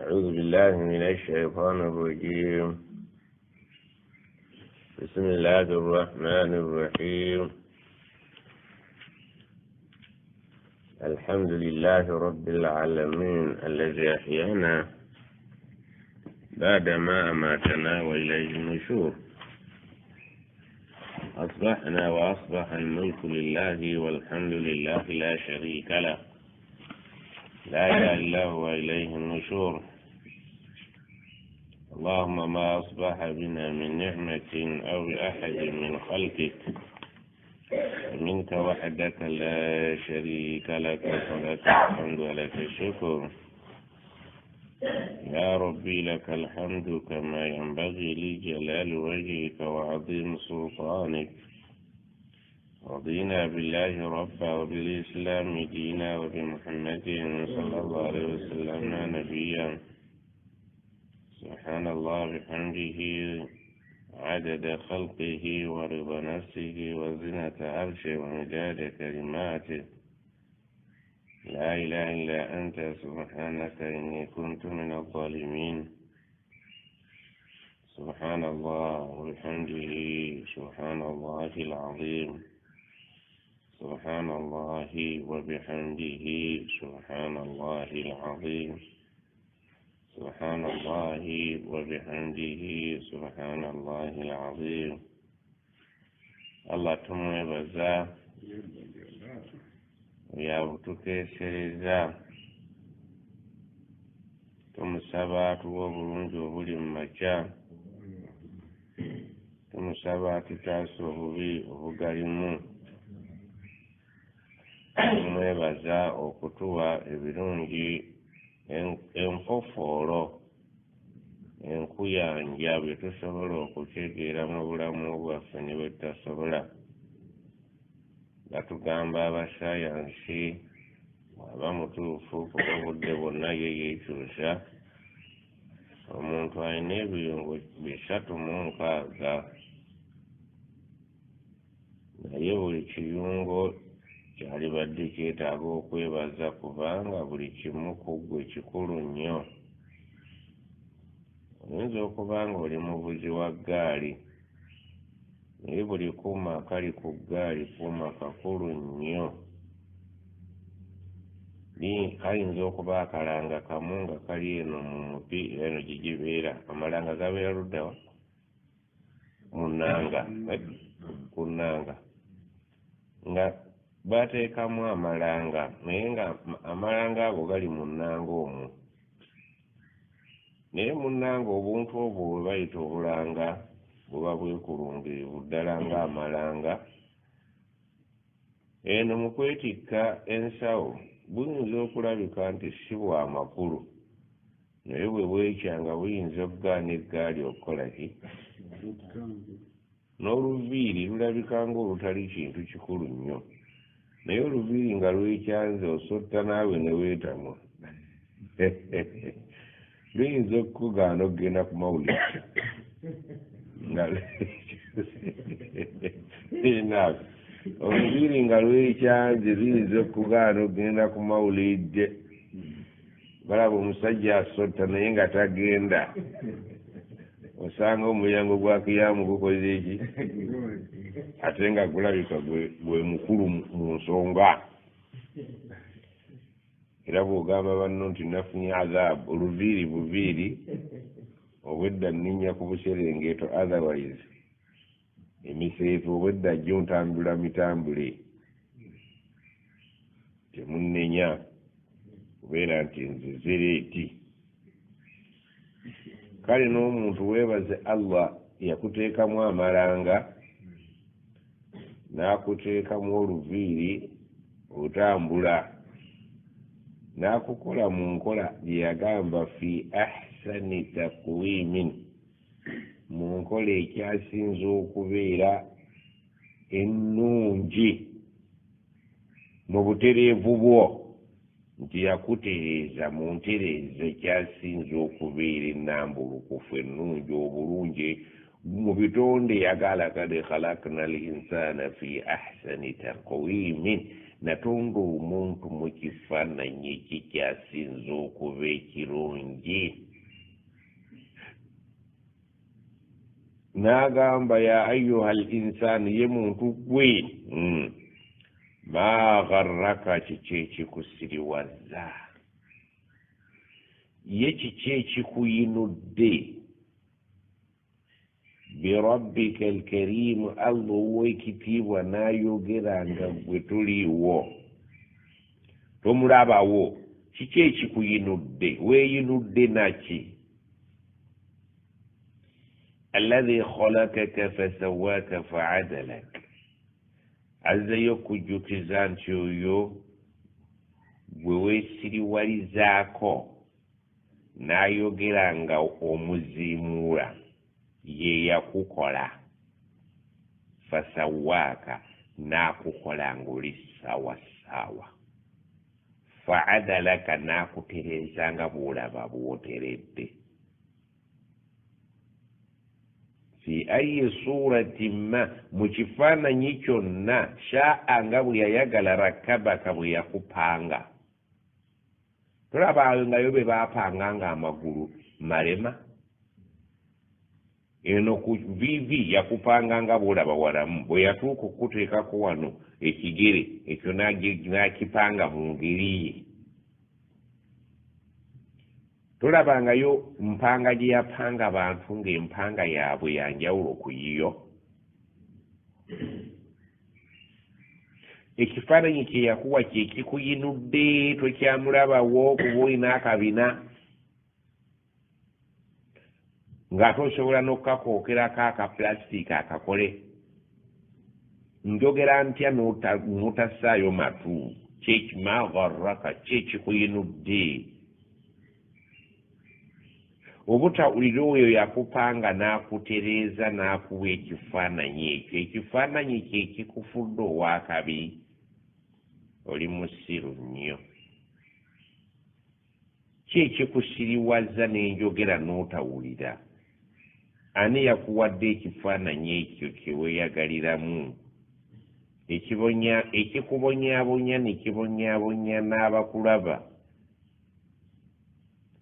أعوذ بالله من الشيطان الرجيم. بسم الله الرحمن الرحيم. الحمد لله رب العالمين الذي أحيانا بعدما أماتنا وإليه النشور. أصبحنا وأصبح الملك لله والحمد لله لا شريك له، لا إله إلا هو إليه النشور. اللهم ما أصبح بنا من نعمة أو بأحد من خلقك منك وحدك لا شريك لك، فلك الحمد ولك الشكر. يا ربي لك الحمد كما ينبغي لجلال وجهك وعظيم سلطانك. رضينا بالله ربا وبالإسلام دينا وبمحمد صلى الله عليه وسلم نبيا. سبحان الله بحمده عدد خلقه ورضا نفسه وزنة عرشه ومداد كلماته. لا إله إلا أنت سبحانك إني كنت من الظالمين. سبحان الله وبحمده سبحان الله العظيم. سبحان الله وبحمده سبحان الله العظيم. سبحان الله وبحمده سبحان الله العظيم. Allah tumwebaza yabutukeesereza, tumusaba atuwe obulungi obuli mu makya, tumusaba atutaase obubi obugalimu, tumwebaza okutuwa ebirungi enfofoolo enkuyanja bye tusobola okutegeera mu bulamu bwaffe ne bwe tutasobola. Batugamba abasayansi bw'aba mutuufu kuba obudde bwonna ye yeekyusa, omuntu alina ebiyungo 360, naye buli kiyungo kyalibadde kyetaaga okwebaza kubanga buli kimu ku ggwe kikulu nnyo. Oyinza okuba nga oli muvuzi wa ggaali, naye buli kuuma akali ku ggaali kuuma kakulu nnyo. Kayinza okuba akalanga kamu nga kali eno mu mupi, eno gye gibeera. Amalanga gabeera ludda wa? Mu nnanga, ku nnanga. Nga bateekamu amalanga, naye nga amalanga ago gali mu nnanga omwo. Naye mu nnanga obuntu obwo bwe bayita obulanga buba bwekulungirivu ddala ng'amalanga. Eno mu kwetikka ensawo buyinza okulabika nti si bwa makulu, naye bwe bwekyanga buyinza okugaana eggaali okukola ki? N'oluviiri lulabika ng'olutali kintu kikulu nnyo, naye oluviiri nga lwekyanze osotta naawe ne weetamwa. Luyinza okukugaana okugenda ku mawulire. Oluviiri nga lwekyanze luyinza okugaana okugenda ku mawulire. Balaba omusajja asotta naye nga tagenda, osanga omulyango gwa kiyamu gukoze ki? Ate nga gulabika gwe mukulu mu nsonga. Era bw'ogamba banno nti nafunye azaabu, oluviiri buviiri obwedda nninnya ku buserengeto, otherwise emiseeto obwedda jjo ntambula mitambule. Temunnenya kubeera nti nze zereeti. Kale n'omuntu weebaze Allah yakuteekamu amalanga n'akuteekamu oluviiri otambula, n'akukola mu nkola gye yagamba fi ahsani taqwimin, mu nkola ekyasinze okubeera ennungi mu butereevu bwo, nti yakutereeza mu ntereeza ekyasinze okubeera ennambulukufu ennungi obulungi mu bitonde. Yagala kad khalakna al insana fi ahsani taqwimin, natonda omuntu mu kifaananyi ekikyasinze okuba ekirungi. N'agamba ya ayuha al insaani, ye muntu gwe, ma gharraka, kiki ekikusiriwaza, ye kiki ekikuyinudde, birabbika alkarimu, Allah ow'ekitiibwa n'ayogera nga gwe tuliiwo tomulabawo, kiki ekikuyinudde, weeyinudde naki? Alladhi khalakaka fasawaka faadalak, azzeyo okujjukiza nti oyo gwe weesiriwalizaako n'ayogera nga omuziimuula ye yakukola, fasawaaka, n'akukola ng'oli sawa sawa, faadalaka, n'akutereeza nga bw'olaba bw'oteredde. Fi ayi surati ma, mu kifaananyi kyonna, shaa, nga bwe yayagala, rakabaka, bwe yakupanga. Tolaba ngayo bwe baapanga nga amagulu malema, eno ku vivi yakupanga nga bw'olaba walamu, bwe yatuuka okuteekako wano ekigere ekyo n'akipanga mu ngeri ye. Tolabangayo mpanga gye yapanga bantu ng'empanga yaabwe yanjawulo ku yiyo. Ekifaananyi kye yakuwa kye kikuyinudde, tokyamulabawo kuba olina akabina, ng'ate osobola n'okukakookerako akapulasitiika akakole. Njogera ntya n'otassaayo matu? Ma gharraka, ki ekikuyinudde? Obutawulira oyo yakupanga n'akutereeza n'akuwa ekifaananyi ekyo, ekifaananyi kye kikufudde ow'akabi, oli musiru nnyo. Ki ekikusiriwaza n'enjogera n'otawulira? Ani yakuwadde ekifaananyi ekyo kye weeyagaliramu, ekikubonyaabonya ne kibonyaabonya n'abakulaba?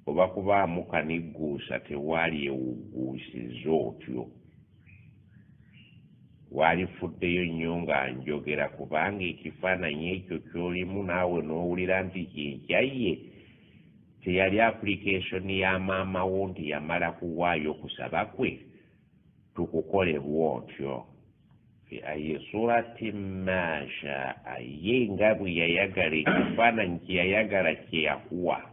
Oba kubaamu kanigguusa tewaali ewugguusiza otyo, waalifuddeyo nnyo nga njogera, kubanga ekifaananyi ekyo ky'olimu naawe n'owulira nti kyenkyaye teyali application ya maama wo nti yamala kuwaayo kusaba kwe tukukole bw'otyo. Fi ayi surati ma shaa, ye nga bwe yayagala, ekifaananyi kye yayagala kye yakuwa,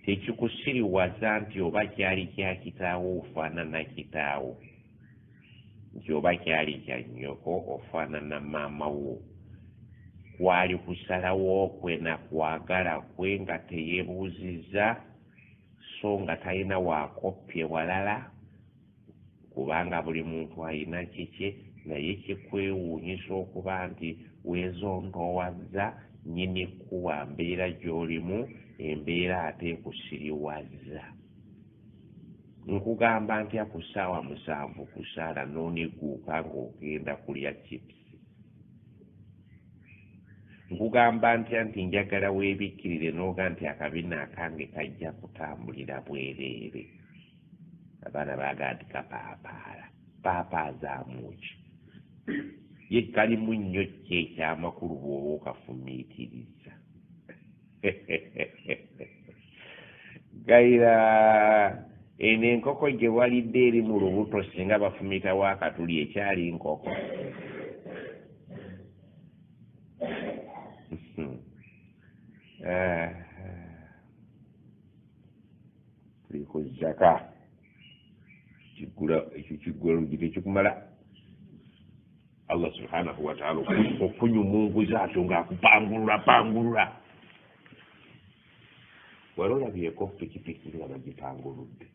tekikusiriwaza nti oba kyali kya kitaawo ofaanana kitaawo, nti oba kyali kya nnyoko ofaanana maama wo. Kwali kusalawo kwe na kwagala kwe nga teyeebuuzizza, so nga talina waakoppye walala, kubanga buli muntu alina kikye. Naye kikwewuunyisa okuba nti weezontowazza nnyini kkuwa mbeera gy'olimu, embeera ate ekusiriwazza. Nkugamba ntya ku ssaawa 7 ku ssaala n'onigguuka ng'ogenda kulya chips? Nkugamba ntya nti njagala weebikkirire n'oga nti akabina akange kajja kutambulira bwereere? Abaana baagaa nti kapaapaala, paapaazaamu ki? Ye kalimu nnyo ki ekyamakulu bw'oba okafumiitiriza? Gayira eno enkoko gye walidde eri mu lubuto, singa bafumitawo akatuli ekyali nkoko. Tuli ku zaka, ekyo kiggula luggi tekikumala. Allah subhanahu wa ta'ala okunyumunguza atyo ng'akupangulula pangulula. Wali olabyeko pikipiki nga bagipanguludde,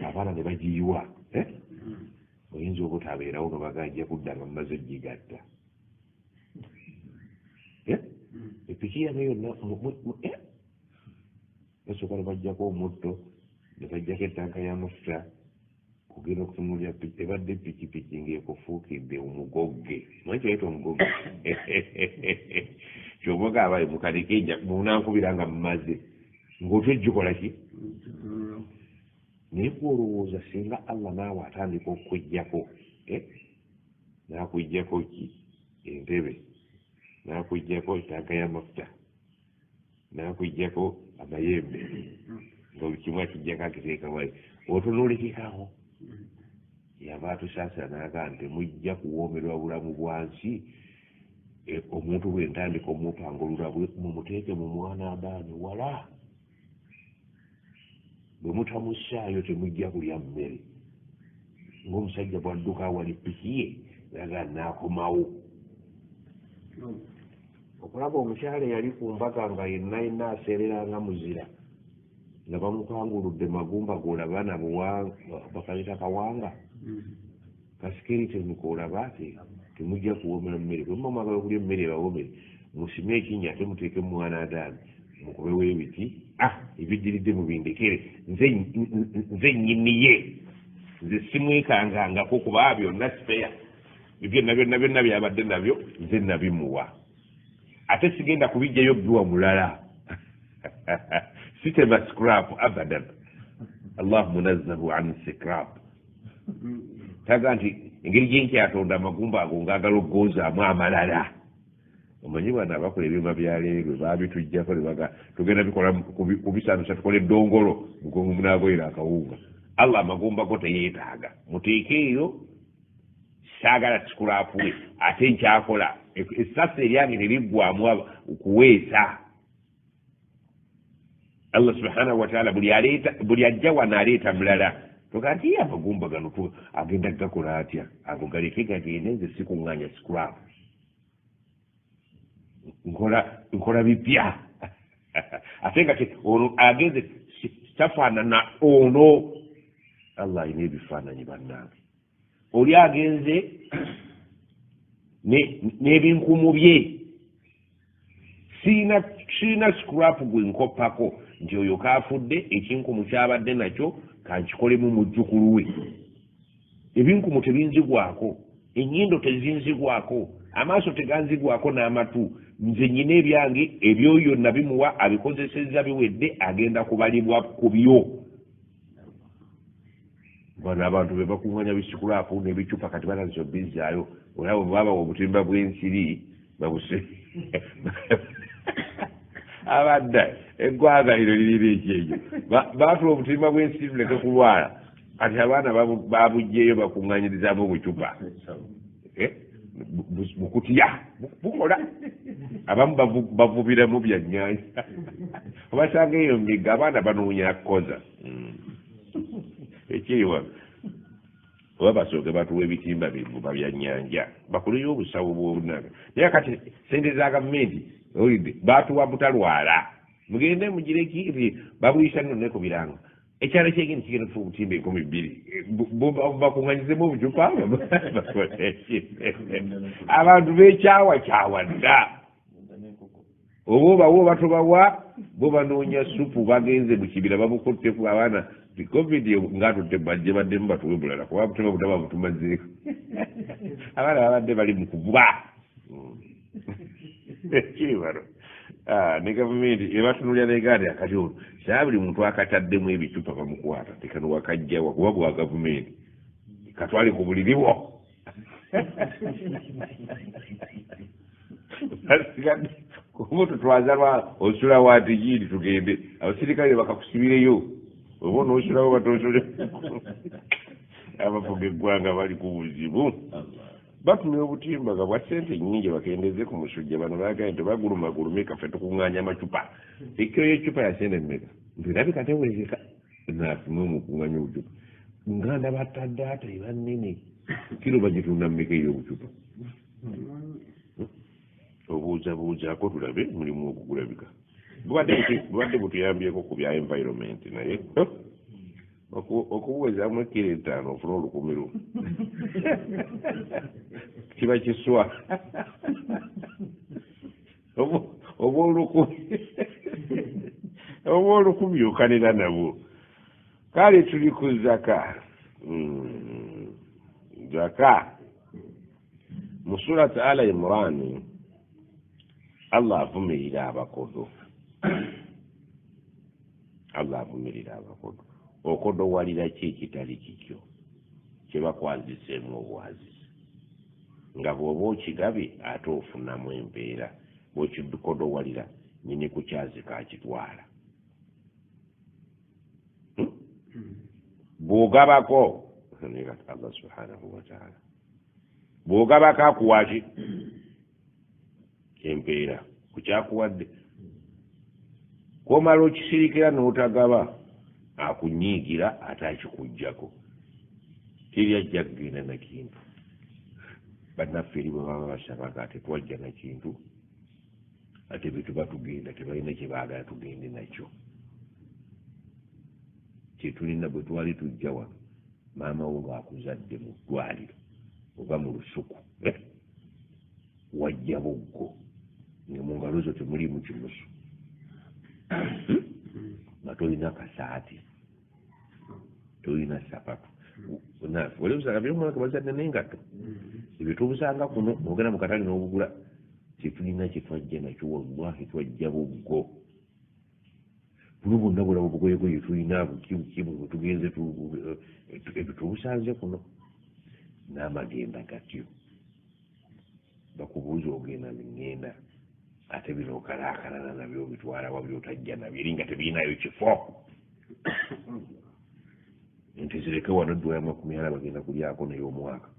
abaana ne bagiyiwa? Oyinza obutabeerawo nobagajja kudda nga mumaze ogigatta epiki yange yonna. Basooka ne bajjako omutto, ne bajjako ettanka y'amafuta, kugenda okutunulira ebadde pikipiki ng'ekufuukidde omugogge. Manyi kyoyita omugogge? Kyoboga abaye mukanike munankubira nga mumaze. Ng'otya ojjukola ki? Naye gw'olowooza singa Allah naawe atandika okukuggyako, n'akuggyako ki entebe, n'akuggyako tanka y'amafuta, n'akuggyako amayembe, nga buli kimu akiggyako akiteeka wali, otunuulikikawo. Yava atusaasira n'agamba nti mujja kuwoomerwa bulamu bwa nsi, omuntu bwe ntandika omupangulula mumuteeke mu mwana adaani wala. Bwe mutamussaayo temujja kulya mmere. Ng'omusajja bw'adduka awali piki ye naga n'akomawo. Okulaba omukyala eyali ku mbaga nga yenna yenna aseerera nga muzira, nga bamupanguludde magumba g'olaba na bakayita kawanga, kasikeriteni k'olaba ati temujja kuwoomera mmere. Bwe muba mwagala okulya emmere ebawoomere, musime ekinnya ate muteeke mu mwana adaani, mukubewo ebiti, ebiddiridde mubindekere, nze nnyini ye, nze simwekangangako kuba byonna sipeya, byonna byonna byonna byabadde nabyo nze nabimuwa, ate sigenda kubijjayo biwa mulala. Sitema scrap abadan, Allah munazzahu an scrap. Taga nti engeri gye nkyatonda amagumba ago ngaagala okugozaamu amalala. Omanyi bano abakola ebyuma bya leerwe baabituggyako ne baga tugenda bikola kubisanusa tukole eddongolo mugongo munaagoyera akawunga. Allah amagumba go teyeetaaga, muteeke eyo, saagala scrap we, ate nkyakola essasi eryange teriggwamu kuweesa. Allah subhanahu wa ta'ala buli ajja wano aleeta mulala. Toga nti amagumba gano agenda gakola atya, ago galeke gagende, nze sikuŋŋaanya scrap, nkola bipya. Ate nga ono agenze tafaanana ono. Allah alina ebifaananyi bannange. Oli agenze n'ebinkumu bye, sirina scrap gwe nkoppako nti oyo kaafudde ekinkumu kyabadde nakyo kankikolemu mujjukulu we. Ebinkumu tebinzigwako, ennyindo tezinzigwako, amaaso teganzigwako n'amatu. Nze nnyina ebyange ebyoyo nabimuwa, abikozesezza biwedde, agenda kubalibwa ku byo. Bano abantu be bakuŋŋaanya bisikulaapu n'ebicupa kati batandise obizzaayo. Olaba bwe babawa obutimba bw'ensiri babuse abadda eggwanga lino lirina ekyejo, baatula obutimba bw'ensiri tuleke kulwala, kati abaana babuggyeyo bakuŋŋaanyirizaamu obucupa bukutya bukola. Abamu bavubiramu byannyanja, obasanga eyo migga abaana banoonya kukoza ekiri wano. Oba basooke batuwa ebitimba bivuba byannyanja bakoleyo obusawo bw'obunaga. Naye kati sente za gavumenti olidde batuwa butalwala, mugende mugireki babuyisa nno ne ku birango. Ekyalo kyegenda kigenda kufa obutimba 2000 bakuŋŋanyizemu obucupa. Abantu beekyawakyawa dda, oba obawa oba tobawa, bo banoonya supu, bagenze mu kibira babukutteku abaana. Covid ng'atutte bajje baddemu batuwe bulala, kuba butima butaba butumazeeko. Abaana babadde bali mu kuvuba kiri wano. Ne gavumenti ebatunulira negaandi akati ono saa buli muntu akataddemu ebicupa bamukwata tekano wakajjawa kuba gwa gavumenti katwale ku buliri bwo. Kuba tutwaza lwa osula waati gindi tugende abasirikale bakakusibireyo oba onoosulawo batoosule. Abafuga eggwanga bali ku buzibu, batumya obutimba nga bwa ssente nnyingi bakendeze ku musujja. Bano baagaye nti bagulumagulume kaffe tukuŋŋaanya amacupa. Ekkiro y'eccupa ya ssente mmeka? Nti erabika tewezeka naafune omukuŋŋaanya obucupa nga ndaba taddaata eba nnene. Kiro bagitunda mmeka ey'obucupa? Obuuzabuuzaako tulabe mulimu ogugulabika. Bubadde butuyambyeko ku bya environment, naye okubuwezaamu ekkiro 5 ofune 1,000 lumu kiba kiswa. Oba 1,000 okanira nabwo. Kale tuli ku zaka. Zaka mu Surat Ala Imran Allah avumirira abakodo. Allah avumirira abakodo. Okodowalira ki ekitali kikyo kye bakwaziseemu obwazisi, nga bw'oba okigabye ate ofunamu empeera, bw'okikodowalira nyini kukyazika akitwala. Bw'ogabako Allah subhanahu wa ta'ala, bw'ogabako akuwa ki empeera kukyakuwadde. Kwomala okisirikira n'otagaba, akunyiigira ate akikuggyako. Teri ajja kugenda na kintu. Bannaffe eri bwe baba basabaga tetwajja na kintu, ate bwe tuba tugenda tebalina kye baagala tugende nakyo. Kyetulina bwe twali tujja wano, maama wo ng'akuzadde mu ddwaliro oba mu lusuku, wajja buggo nga mu ngalo zo temuliimu kimusu, nga tolina kasaati, tolina sapatu. Wali osanga byomwana bazadde n'engatto, ebyo tobusanga kuno, ogenda mu katale n'obugula. Kyetulina kye twajja nakyo, wallahi twajja buggo. Buno bwonna bulaba obugoyegoye tulina buki bwe tugenze, ebyo tubusanze kuno. N'amagenda gatyo, bakubuuza ogenda ŋŋenda, ate bino okalaakalana nabyo obitwala wa by'otajja nabyo eri nga tebirinayo kifo. Ente zireke wano edduwa ya 40 bagenda kulyako naye omwaka.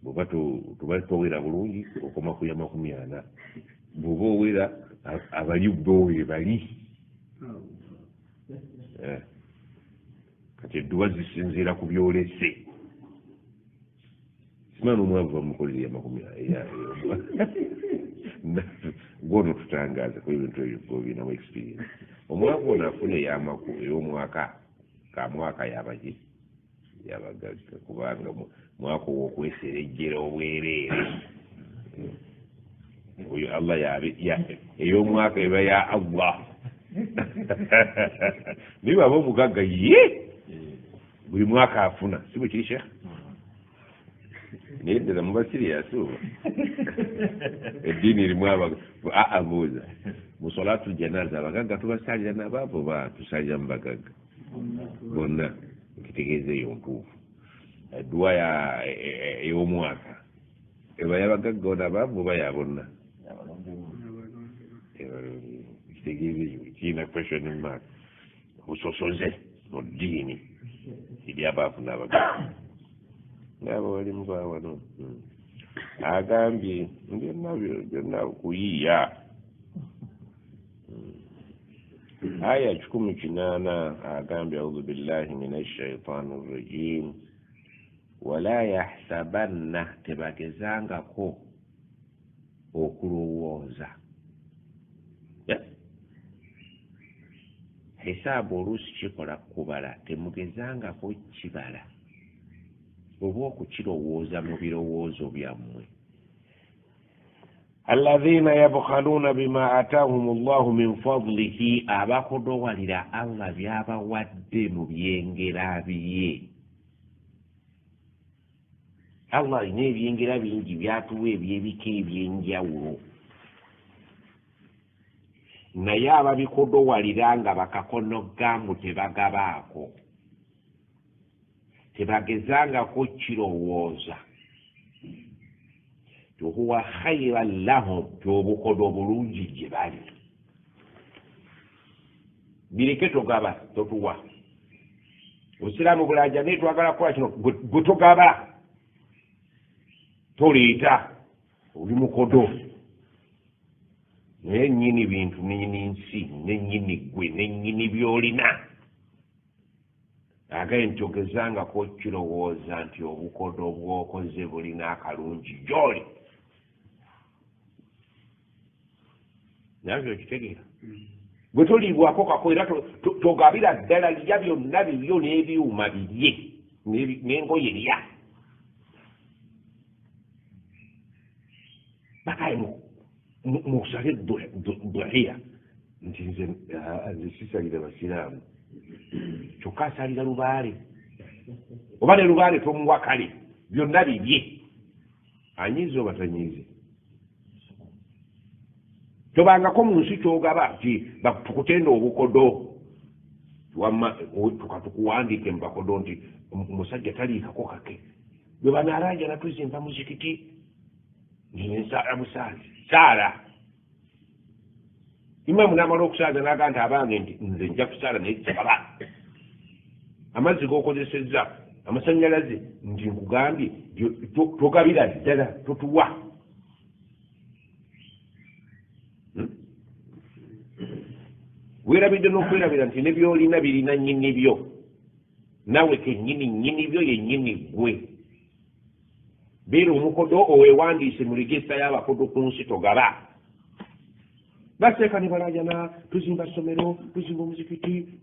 Bw'oba tuba towera bulungi okoma ku ya 40, bw'oba owera abali bo we bali. Kati edduwa zisinziira ku byolese. Simanyi omwavu bamukolera ya makumi gwono tutangaaza ku ebintu ebyo gobinamu experience. Omwavu ono afuna ey'omwaka kamwaka yabaki yabagagga, kubanga mwaka ow'okweserejjera obwereere. Oyo Allah ey'omwaka eba ya Allah. Naye bw'aba omugagga ye buli mwaka afuna, si bwe kiri Sheikh? Naye ddala muba serious oba eddiini erimu abuuza mu salatu janaza abagagga tubasalira n'abaavu oba tusalira mu bagagga bonna? Nkitegeeza eyo ntuufu. Edduwa ey'omwaka eba y'abagagga n'abaavu oba ya bonna? Kitegeeza eyo kirina question mark. Obusosoze mu ddiini eri abaavu n'abagagga ng'abo balimu bawano. Agambye byonna byonna kuyiiya. Aya 180 agambye audhu billahi min ashaitani rrajim wala yahsabanna, tebagezangako okulowooza. Hisaabu oluusi kikola kubala, temugezangako kibala oba okukirowooza mu birowoozo byammwe. Alladhina yabkhaluna bima atahum Allahu min fadlihi, abakodowalira Allah by'abawadde mu byengera bye. Allah alina ebyengera bingi byatuwa eby'ebika eby'enjawulo, naye ababikodowalira nga bakakonogamu tebagabaako, tebagezangako kirowooza huwa khairan lahum, tyobukodo bulungi gye bali. Bireke togaba, totuwa. Obusiraamu bulaja naye twagala kukola kino, gwe togaba, toleeta, oli mukodo. Naye nnyini bintu, nnyini nsi, nennyini ggwe, nennyini by'olina. Agaye nti ogezangako kirowooza nti obukodo bw'okoze bulina akalungi gy'oli. Nabyo okitegeera. Bwe toliibwako kako era togabira ddala, lya byonna bibyo n'ebyuma birye n'engoye lya. Bakaye musale duhiya nti nze sisalira basiraamu, kyokka asalira lubaale oba ne lubaale tomuwa kale byonna bibye. Anyiize oba tanyiize? Tobangako mu nsi kyogaba nti tukutenda obukodo. Wamma tukatukuwandiike mu bakodo nti omusajja taliikako kake. Bwe banaalanja natuzimba muzikiti nsaala busaazi saala. Imaamu n'amala okusaaza n'agamba nti abange nti nze nja kusaala naye sababa. Amazzi g'okozesezza amasannyalaze nti nkugambye togabira ddala totuwa. Weerabidde n'okwerabira nti ne by'olina birina nnyini byo, naawe kennyini nnyini byo yennyini ggwe. Beera omukodo oweewandiise mu regisita y'abakodo ku nsi togaba. Baseeka ne balajana tuzimba ssomero, tuzimba omuzikiti,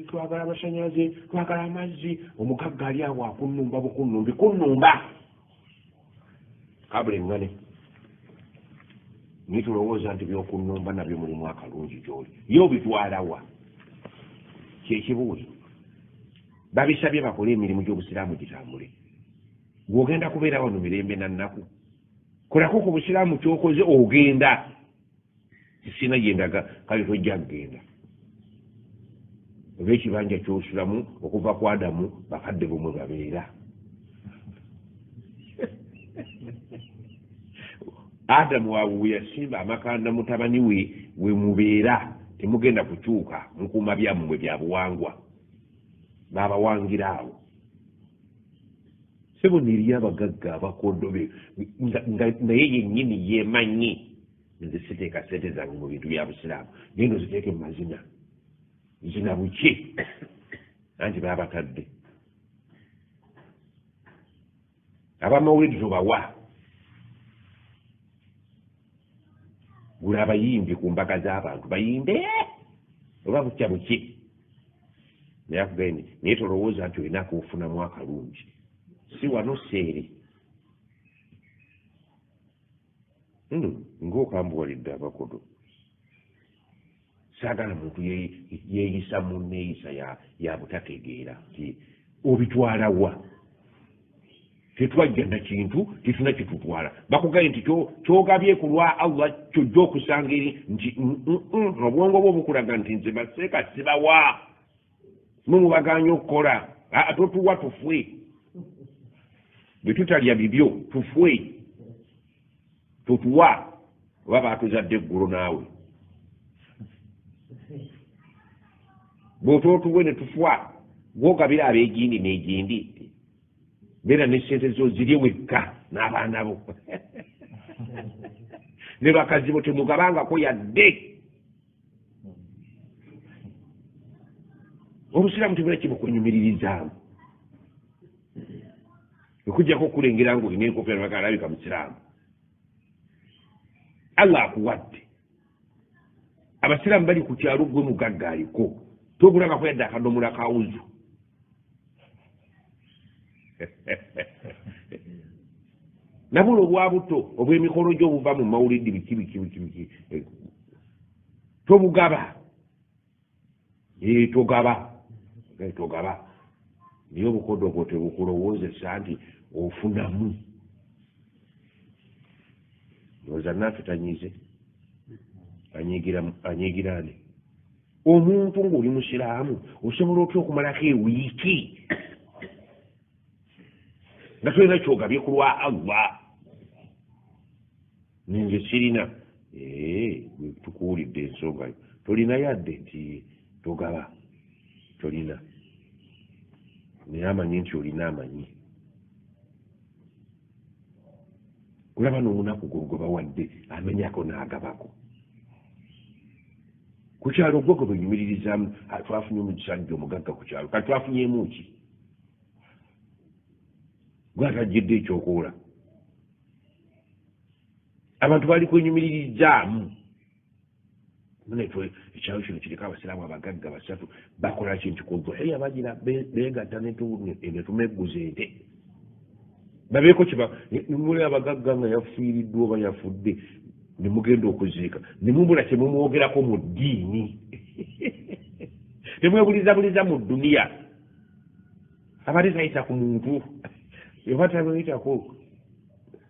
twagala amasannyalaze, twagala amazzi. Omugagga ali awo akunnumba bukunnumbi kunnumba. Kabula eŋŋane. Naye tulowooza nti by'okunnumba nabyo mulimu akalungi gy'oli. Ye obitwala wa? Kyekibuuzo. Babisabye bakole emirimu gy'obusiraamu gitambule. Gw'ogenda kubeera wano mirembe na nnaku. Kolako ku busiraamu ky'okoze ogenda. Sisina gye ndaga kale tojja kugenda. Oba ekibanja ky'osulamu okuva ku Adamu bakadde bo mwe babeera. Adamu waabwe bwe yasimba amakanda mutabani we we mubeera temugenda kukyuka mukuuma byammwe bya buwangwa. Baabawangira awo. Ssebo n'eriyo abagagga abakodo be nga naye yennyini yeemanyi. Nze siteeka ssente zange mu bintu bya busiraamu naye noziteeke mu mazina zina buki anti baabatadde. Abamawulire tobawa. Gula abayimbi ku mbaga z'abantu bayimbe oba bukya buki. Naye akugambye naye tolowooza nti olina akufunamu akalungi. Si wano seeri. Ng'okambuwalidde abakodo. Saagala muntu yeeyisa mu nneeyisa ya butategeera nti obitwala wa. Tetwajja na kintu tetulina kyetutwala. Bakugambye nti ky'ogabye ku lwa Allah ky'ojja okusanga eri nti obwongo bwo bukulaga nti nze baseeka sibawa. Mwe mubagaanye okukola. Totuwa tufwe. Bwe tutalya bibyo tufwe. Totuwa oba baatuzadde eggulo naawe. Bw'otootuwe ne tufwa gw'ogabira ab'egindi n'egindi. Beera ne ssente zo zirye wekka n'abaana bo. Ne bakazi bo temugabangako yadde. Obusiraamu tebulina kibukunyumiririzaamu. Okuggyako okulengera ng'olina enkofiira alabika musiraamu. Allah akuwadde. Abasiraamu bali ku kyalo gwe mugagga aliko. Togulangako yadde akadomola ka wuzu. Nabula obwabuto obw'emikolo gyo obuva mu mawulidde biki biki biki biki. Tobugaba. Togaba. Togaba. Naye obukodo bwo tebukulowoozesa nti ofunamu. Ndowooza naffe tanyiize. Anyiigira ani? Omuntu ng'oli musiraamu osobola otya okumalako ewiiki nga tolina ky'ogabye ku lwa Allah? Nze sirina. Tukuwulidde ensonga yo. Tolina yadde nti togaba. Tolina. Naye amanyi nti olina amanyi. Kulaba n'omunaku gwe bawadde amenyako n'agabako. Ku kyalo gwe gwe benyumiririzaamu twafunye omusajja omugagga ku kyalo. Kati twafunyeemu ki? Gwe atajjidde ekyokoola. Abantu bali kwenyumiririzaamu. Ekyalo kino kiriko abasiraamu abagagga basatu bakola kintu ku duhiya bagira beegatta ne tumegguza ente. Babeeko kiba muli abagagga nga yafiiriddwa oba yafudde ne mugenda okuziika ne mubula kye mumwogerako mu ddiini. Temwebulizabuliza mu dduniya. Abadde tayita ku muntu oba tamuyitako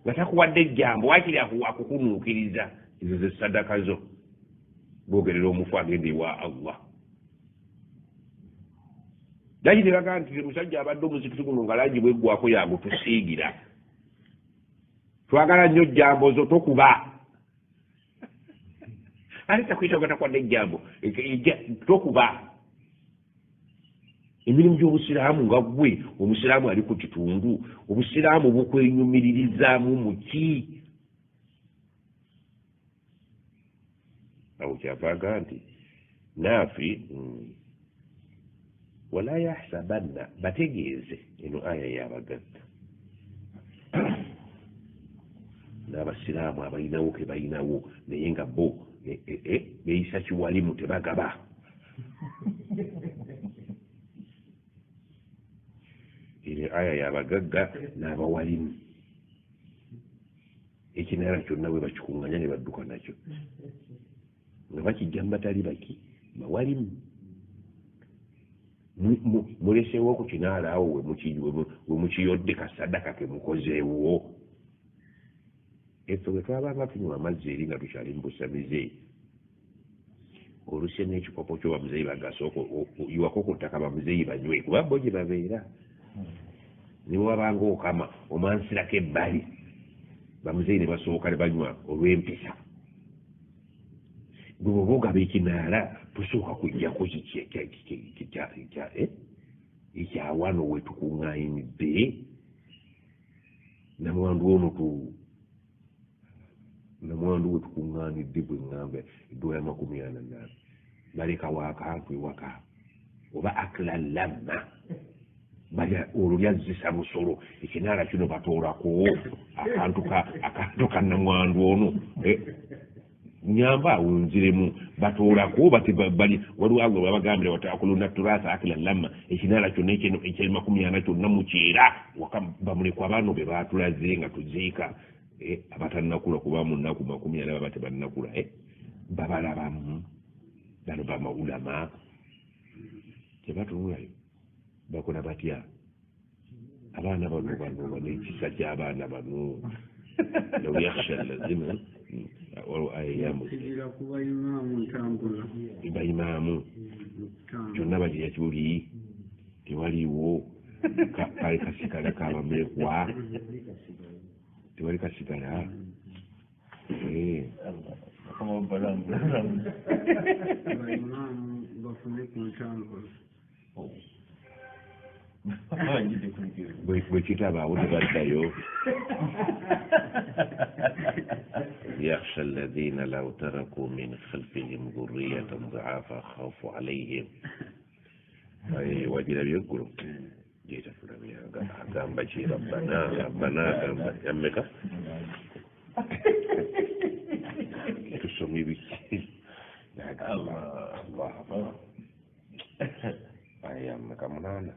nga takuwadde ejjambo waakiri akukunuukiriza ezo ze sadaka zo. Bwogerera omufu agenda ewa Allah. Laki tebagaa nti musajja abadde omuzikiti guno nga langi bweggwako yagutusiigira. Twagala nnyo jambo zo tokuba. Ate takuyita gatakwadde ejjambo tokuba. Emirimu gy'obusiraamu nga ggwe omusiraamu ali ku kitundu, obusiraamu bukwenyumiririzaamu muki? Awo kyava nti naafi wala yahsabanna, bategeeze eno aya y'abagagga n'abasiraamu abalinawo ke balinawo naye nga bo beeyisa kiwalimu tebagaba. Eno aya y'abagagga n'abawalimu, ekinaala kyonna bwe bakikuŋŋanya ne badduka nakyo nga bakijja mu batali baki bawalimu. Muleseewo ku kinaala awo we mukiyodde kasadaka ke mukozeewo. Effe bwe twabanga tunywa amazzi eri nga tukyali mu busamize, oluse n'ekikopo kyo bamuzeeyi bagasooka oyiwako ku ttaka bamuzeeyi banywe kuba bo gye babeera. Ne bwe wabanga okama omansirako ebbali bamuzeeyi ne basooka ne banywa olw'empisa. Gwe bw'oba ogaba ekinaala tusooka kujjako ekyawano we tukuŋŋaanidde namwandu ono namwandu we tukuŋŋaanidde bwe ŋŋamba eddoola 48 balekawo akantu ewaka oba akla lamma balya olwo lyazzisa busolo ekinaala kino batoolako akantu ka namwandu ono nyamba awo nziremu batoolako bali waliwo Allah babagambira watakuluna turasa akla lamma ekinaala kyonna ekya 40 kyonna mukyera waka bamulekwa bano be baatulaze nga tuziika abatannakula kuba mu nnaku 40 baba tebannakula babalabamu bano bamaulama tebatunulayo bakola batya abaana bano bano bano ekisa ky'abaana bano law yakhsha allazina waliwo aya yamugira kuba imaamu ntambula baimaamu kyonna bagirya kibuli tewaliwo kale kasigala kabamulekwa tewali kasigala baimaamu bafune ku ntambula bwe kitabaawo tebaddayo. Yakhsha alladhina law taraku min khalfihim dhurriyatan dha'afa khafu alayhim. Wagirabye eggulo gyetatulabye agamba ki rabbana rabbana agamba yammeka tusomye biki agamba Allah aya yammeka 8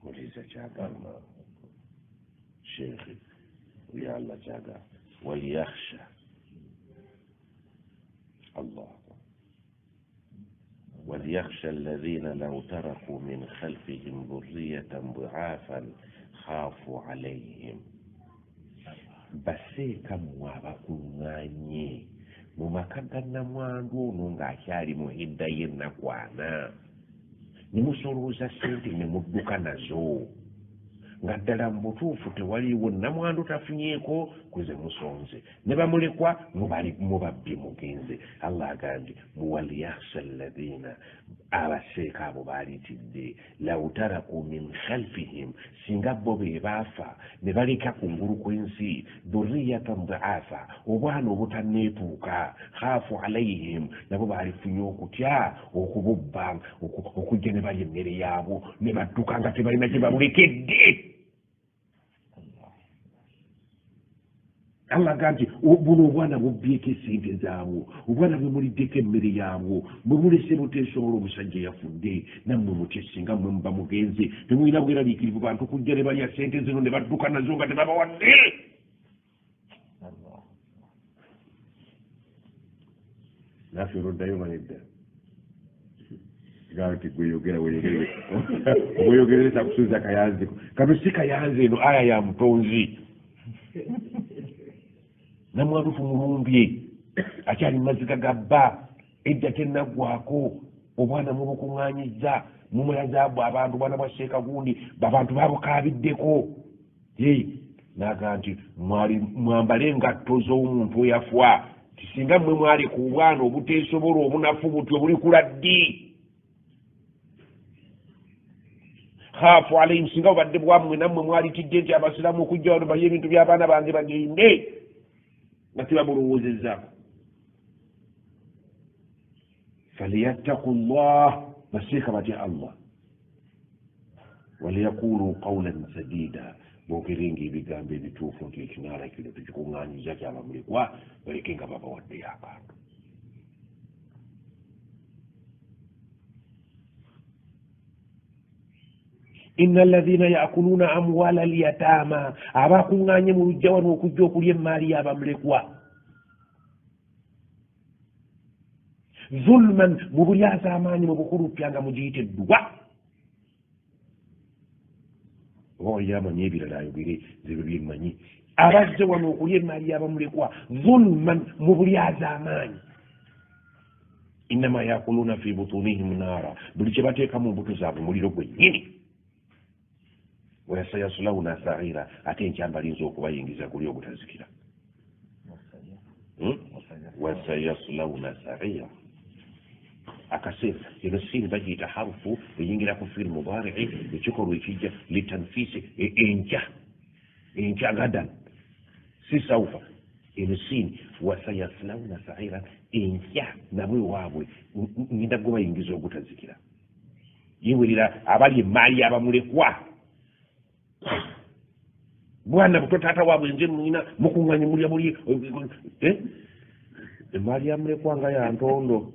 muliza kyagamba sheikh ya Allah kyagamba waliyakhsha Allah وليخشى الذين لو تركوا من خلفهم ذرية ضعافا خافوا عليهم. Baseeka mmwe abakuŋŋaanye mu maka ga namwandu ono ng'akyali mu hidda y'ennaku 4 ne musolooza ssente ne mudduka nazo nga ddala mu butuufu tewaliiwo namwandu tafunyeeko kuze musonze ne bamulekwa mubabbye mugenze. Allah agambye muwaliyakhsha alladhina, abaseeka abo baalitidde law taraku min khalfihim, singa bo be baafa ne baleka kungulu kw'ensi dhurriyatan dha'afa, obwana obutanneetuuka, khaafu alayhim, nabo baalifunye okutya okububba okujja ne balya emmere yaabwo ne badduka nga tebalina kye babulekedde. Allah agambye buno obwana bubbyeko essente zaabwo, obwana bwemuliddeko emmere yaabwo, bwe mulese buteesobola omusajja yafudde nammwe mutye singa mmwe muba mugenze temulina bweraliikirivu bantu kujja ne balya ssente zino ne badduka nazo nga tebabawadde. Naffe olwoddayo banedda gamba nti gweyogera weyogerere obweyogereresa kusuuza kayanziko kano si kayanzi eno aya ya mutonzi. Namwandu tumulumbye akyali mu maziga ga bba edda tennaggwako Obwana mubukuŋŋaanyizza mumulazaabwe abantu bwana bwa Sheeka gundi abantu babukaabiddeko. Naga nti mwambale engatto z'omuntu oyafa, tisinga mmwe mwali ku bwana obuteesobola obunafu butyo bulikula ddi. Khaafu alayhim, singa bubadde bwammwe nammwe mwalitidde nti abasiraamu okujja wano balye ebintu by'abaana bange bagende nga tebabulowoozezaako. Falyattaku llah, baseeka batya Allah, waliyaqulu qawlan sadida, boogerenga ebigambo ebituufu nti ekinaala kino tukikuŋŋaanyiza kyabamulekwa, baleke nga babawaddeyo akantu. Inna alladhina yakuluna amwala alyatama, abakuŋŋaanye mu lujja wano okujja okulya emmaali y'abamulekwa, zulman, mu bulyazaamaanyi, mu bukulupya nga mugiyita edduwa. Oba waliyo amanyi ebirala ayogere, nze bwe byemmanyi. Abazze wano okulya emmaali y'abamulekwa zulman, mu bulyazaamaanyi, innama yakuluna fi butunihim naara, buli kye bateeka mu mbuto zaabwe muliro gwennyini. Wasayasulawuna saira, ate enkya mbalinza okubayingiza guli ogutazikira. Wasayasulawuna saira, akaseera eno siini bagiyita harufu eyingira ku fiiri mubarii, ekikolwa ekijja litanfisi, enkya enkya gadan si saufa. Eno siini wasayasulawuna saira, enkya nabwe waabwe ngenda gubayingiza ogutazikira. Yewerera abali emaali y'abamulekwa, bwana buto taata waabwe nze mwina mukuŋŋanye mulya muli emaali yamulekwa nga ya ntondo,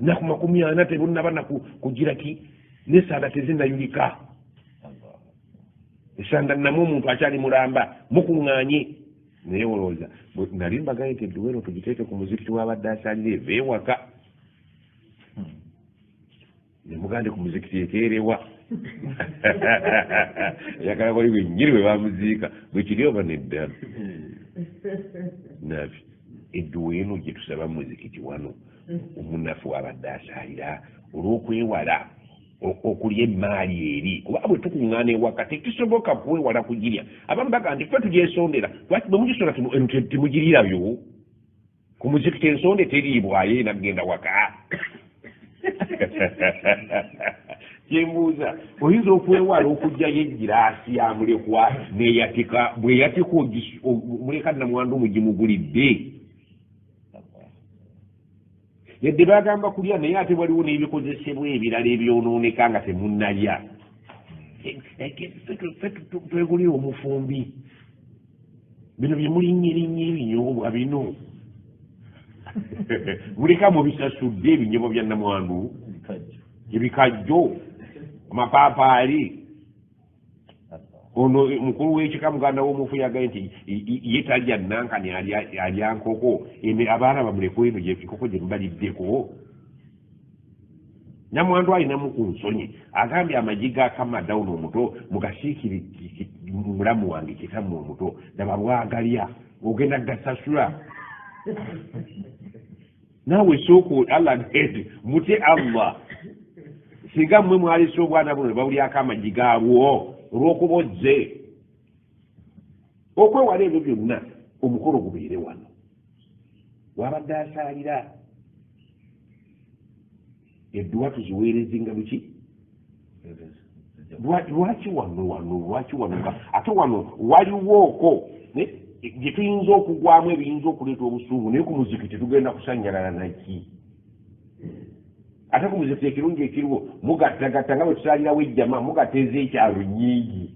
naku 40 tebunnaba naku kugira ki, n'essanda tezinnayulika, essanda namu omuntu akyali mulamba, mukuŋŋaanye. Naye olowooza nali mbagaye nti edduwa eno tugiteeke ku muzikiti w'abadde asalira eva ewaka, ne mugande ku muzikiti ekeerewa eyagala wali wennyini bwe bamuziika bwe kiri oba nedda. Nabi edduwa eno gye tusaba mu muzikiti wano omunafu w'abadde asalira olw'okwewala okulya emmaali eri, kuba bwe tukuŋŋaana ewaka tekisoboka kwewala kugirya. Abamu bagamba nti ffe tugyesondera, lwaki bwe mugisonda temugiriirabyo? Ku muzikiti ensonde teriibwayo enagenda waka. Kyembuuza, oyinza okwewala okuggyayo egiraasi ya mulekwa neyatika, bweyatika muleka namwandu mugimugulidde. Yadde bagamba kulya, naye ate waliwo n'ebikozesebwa ebirala ebyonooneka nga temunnalya. Twegulira omufumbi, bino bye mulinnyerinnya ebinyoobwa bino muleka mubisasudde, ebinyoobwa bya namwandu, ebikajjo, amapaapaali. Ono mukulu w'ekika muganda w'omufu yagaye nti ye talya nankani, alya nkoko. Abaana bamulekwa eno enkoko gye mubaliddeko. Namwandu alinamu ku nsonyi, agambye amagi ga kamadawuno omuto mugasiikire mulamu wange kitammwe omuto, laba bwagalya ogenda gasasula. Naawe sooka Allah mutye Allah, singa mmwe mwalese obwana buno ne babulyako amagi gaabwo olw'okuba ozze. Okwewala ebyo byonna omukolo gubeere wano wabadde asaalira, edduwa tuziweerezinga biki? Lwaki wano wano, lwaki wano? Ate wano waliwooko gye tuyinza okugwamu ebiyinza okuleeta obusungu, naye ku muzikiti tugenda kusanyalala naki? Ate ku muzikiti ekirungi ekiriwo mugattagatta nga bwe tusaalirawo ejjama, mugatta ez'ekyalo nnyingi.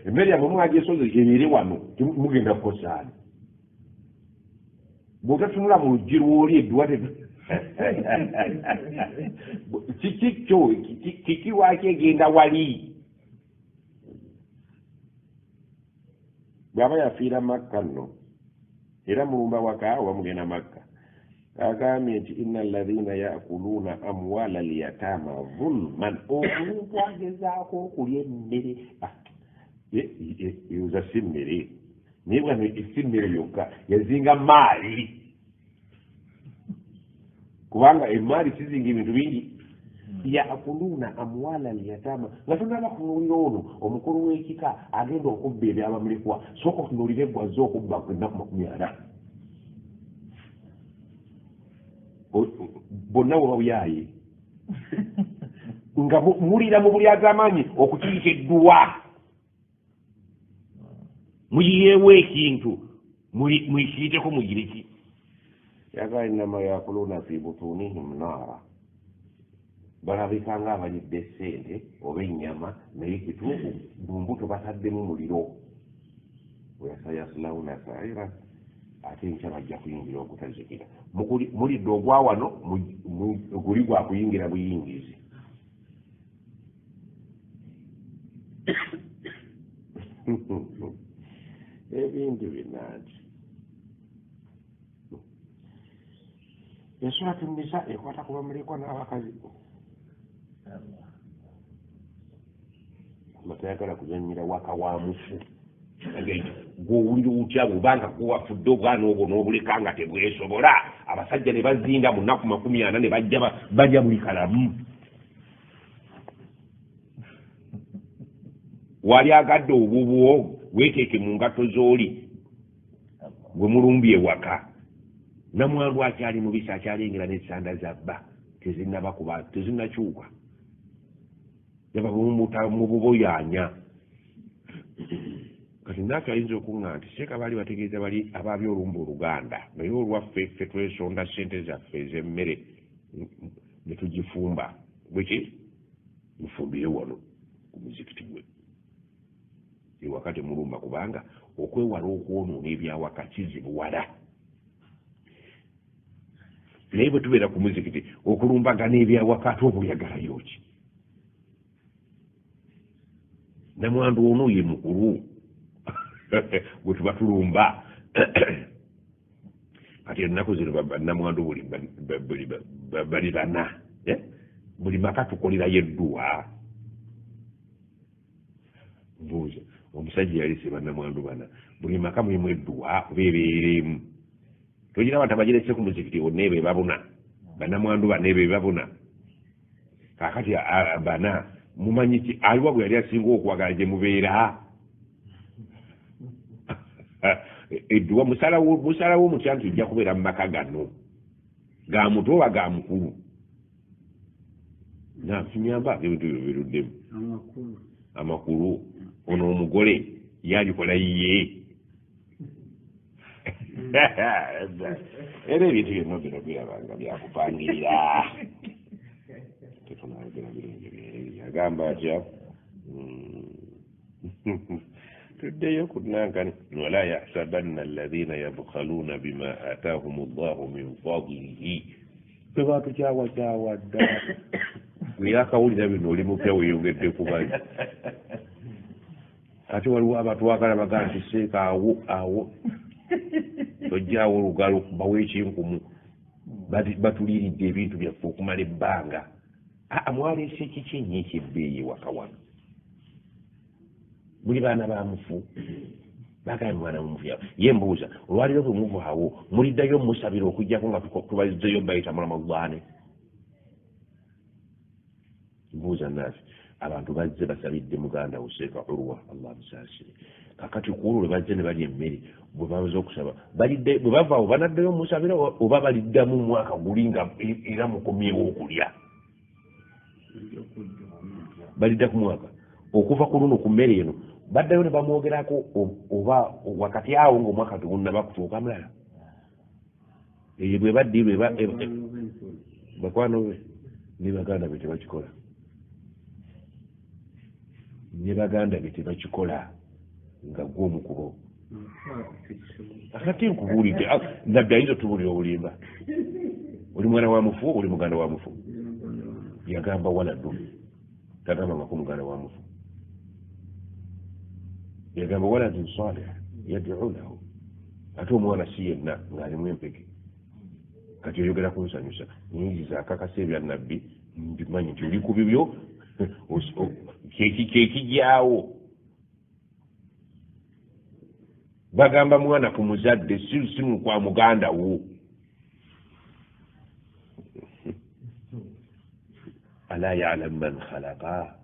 Emmere yammwe mwagyesoze ebeere wano, mugenda kukosaani. Bw'otatunula mu luggi lw'oli edduwa kiki kyo kiki lwaki egenda wali? Bw'aba yafiira Makka nno era mulumba waka oba mugenda Makka, agambye nti inna alladhina yakuluuna amwala alyatama zulman, omuntu agezaako okulya emmere eza si mmere, naye bwano si mmere yokka, yazinga maali. Kubanga emaali sizinga ebintu bingi. Yakuluna amwala al-yatama. Nga tonaba kunuulira ono omukulu w'ekika agenda okubba ebyabamulekwa, sooka otunuulire gwe azze okubba ku ennaku 40. Bonna bwe babuyaaye nga mulira mu buli agamaanyi okukiyita edduwa, muyiyeewo ekintu mukiyiteko mugireki. Yagala innama yakuluna fi butunihim naara, balabika nga abalidde ssente oba ennyama, naye kituufu mu mbuto bataddemu muliro. Wasayaslawuna saira, ate enkya bajja kuyingira okutazikira. Mulidde ogwa wano guli gwa kuyingira buyingizi. Ebintu binanti Ensuratu Nisa ekwata ku bamulekwa n'abakazi. Matayagala kuzannyira waka wa mufu. Gw'owulira otya bw'obanga gwewafudde obwana obwo n'obuleka nga tebwesobola, abasajja ne bazinda mu nnaku 40 ne bajja balya buli kalamu. Wali agadde obubwo weeteeke mu ngatto z'oli gwe mulumbye ewaka. Namwandu akyali mubisi akyalengera n'essanda za bba tezinnaba kuba tezinnakyuka, yaba mu buboyaanya. Kati naffe ayinza okuŋŋa nti seeka baali bategeeza bali abaabye olumba Oluganda, naye olwaffe ffe twesonda ssente zaffe ez'emmere ne tugifumba. Bweki mufumbire wano ku muzikiti gwe ewaka temulumba, kubanga okwewala okwonoona ebyawaka kizibuwala. Naye bwe tubeera ku muzikiti okulumbagana ebyawaka ate oba oyagalayo ki? Namwandu ono ye mukulu gwe tuba tulumba. Kati ennaku zino namwandu bali bana, buli maka tukolerayo edduwa. Mbuuza omusajja yalese bannamwandu bana, buli maka mulimu edduwa oba ebeeremu? Togira abantu abagirese ku muzikiti bonna ebe babuna, bannamwandu bana ebe babuna. Kaakati bana mumanyi ki aliwa gwe yali asinga okwagala gye mubeera? Edduwa musalawo mutya nti ojja kubeera mu maka gano ga muto oba ga mukulu? Nakinyamba ebintu byo biruddemu amakulu. Ono omugole yalikola yiye. Era ebintu byonna bino birabanga byakupangirira. Tetunayogera birungi byeri. Agamba atya? Tuddeyo ku nankani. Wala yahsabanna alladhina yabkhaluna bima ataahum Allahu min fadlihi. Ffe batukyawakyawa dda. Gwe yakawulira bino oli mupya weeyongedde kubali. Ate waliwo abatwagala bagaa nti seeka awo awo tojjaawo olugalo bawe ekinkumu, batuliiridde ebintu byaffe okumala ebbanga. Aa mwaleese kiki ennyo ekyebbeeyi ewaka wano? Muli baana ba mufu, bagambye mwana mufu. Ye mbuuza olwaliro bwe muvaawo muliddayo musabira okuggyako nga tubazzeyo bayita mu Ramadhaani? Mbuuza naafi abantu bazze basabidde muganda wo Seeka Urwa, Allah amusaasire. Kakati ku olwo lwe bazze ne balya emmere bwe bamaze okusaba balidde, bwe bavaawo banaddayo musabira oba baliddamu mwaka guli nga era mukomyewo okulya? Balidda ku mwaka okuva ku luno ku mmere eno baddayo ne bamwogerako oba wakati awo ng'omwaka tegunnaba kutuuka mulala. Eyo bwe baddirwa bakwano be ne baganda be tebakikola, ne baganda be tebakikola nga gwe omukubo. Akati nkubuulidde Nabbi ayinza otubuulira obulimba. Oli mwana wa mufu, oli muganda wa mufu. Yagamba waladun, tagambangako muganda wa mufu. Yagamba waladun salih yad'u lahu. Ate omwana si yenna ng'alimu empeke. Kati oyogera kunsanyusa nyingiza akakasa ebya Nabbi mbimanyi nti oli ku bibyo kyekijaawo. Bagamba mwana ku muzadde si kwa muganda wo. Ala ya'lamu man khalaqa,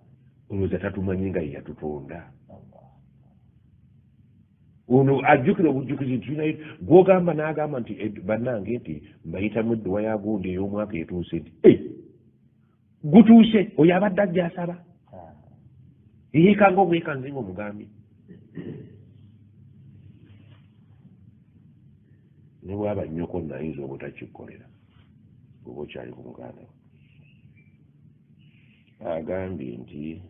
olowooza tatumanyi nga ye yatutonda. Ono ajjukira obujjukizi nti gw'ogamba n'agamba nti bannange nti mbayitamu edduwa ya gundi ey'omwaka etuuse nti gutuuse, oyo abadde ajja asaba yeekanga obwekanzi ng'omugambye. Ne bw'aba nnyoko nno ayinza obutakikkolera oba okyali ku muganda we. Agambye nti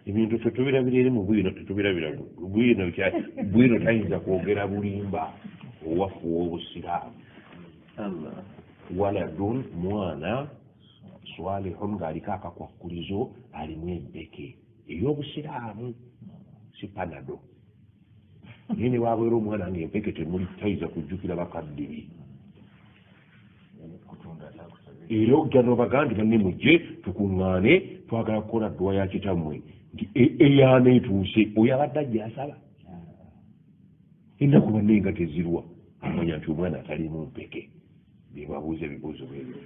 ebintu ffe tubirabira eri mu bwino, tetubirabira bwino. Bwino tayinza kwogera bulimba owaffe ow'obusiraamu. Waladun, mwana swalihun ng'aliko akakwakkulizo, alimu empeke ey'obusiraamu, si panado. Naye ne wabeera omwana ng'empeke temuli, tayinza kujjukira bakadde be. Era ojja n'obagaa nti banne mujje tukuŋŋaane, twagala kukola dduwa ya kitammwe nti eyaana etuuse, oyo abadde ajja asaba ennaku banne nga tezirwa, amanya nti omwana ataliimu mpeke bebabuuza ebibuuzo bwebyo.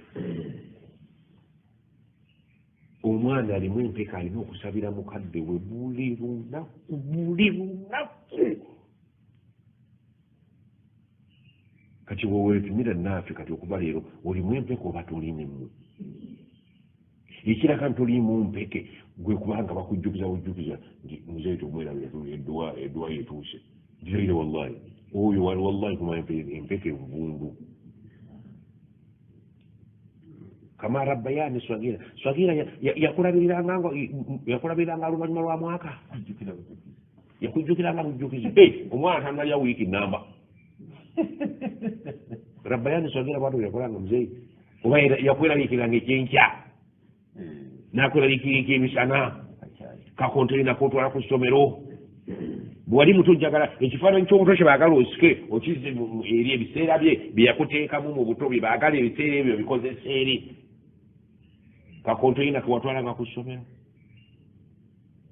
Omwana alimu empeke alina okusabira mukadde we buli lunaku, buli lunaku. Kati weweepimira naafe kati okuva leero olimu empeke oba toliimu? Ekiraga nti oliimu mpeke gwe kubanga bakujjukiza bujjukiza nti muzeeyi tomwerabira edduwa yetuuse. Ntireire wallahi oyo wallahi kuma empeke nvundu. Kama rabbayani swagira swagira yakulabiriranga oluvannyuma lwa mwaka, yakujjukiranga bujjukizi. Omwana tannalya wiiki namba. Rabbayani swagira bwatyo yakolanga muzeeyi, oba yakweraliikiranga ekyenkya n'akweraliikira ekyemisana, kakonteina kotwala ku ssomero. Bwe wali muto njagala ekifaananyi ky'obuto kye baagala osike okizze eri ebiseera bye bye yakuteekamu mu buto, bye baagala ebiseera ebyo bikozesa eri kakonteina kewatwalanga ku ssomero.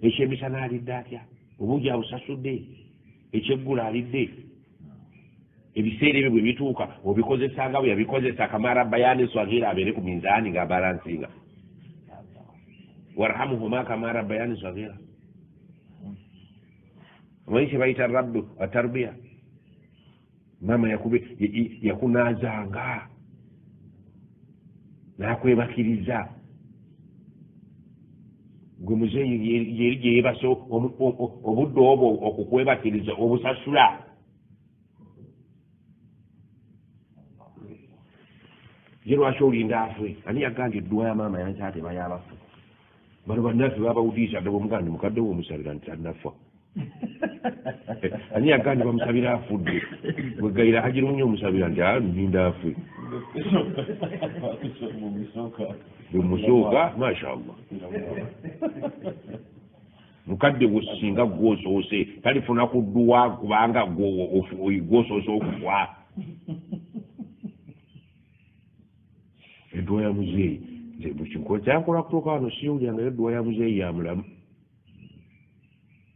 Ekyemisana alidde atya? Obuugi abusasudde? Ekyeggulo alidde? Ebiseera ebyo bwe bituuka obikozesanga bwe yabikozesa. Kama rabbayani swagira abeere ku minzaani nga balansinga. Warhamuhuma kama rabbayani swagira. Omanyi kye bayita rabbu atarbiya? Maama yakunaazanga n'akwebakiriza gwe muzeeyi yeri gye yeebase obudde obwo okukwebakiriza obusasula. Ye lwaki olinda afe? Ani yagambye edduwa ya maama yankya teba y'abafu? Bano bannaffe babawudiisa dda bwomugamba nti mukadde we omusabira nti tannafa. Ani yagambye bamusabira afudde? Bwegayira Haji Lumunye omusabira nti nninda afe. Bwe musooka mashallah. Mukadde gwe singa gw'osoose talifuna ku dduwa kubanga gw'osoose okufa. Edduwa ya muzeeyi nze kyankola kutuuka wano siwulyangayo edduwa ya muzeeyi ya mulamu.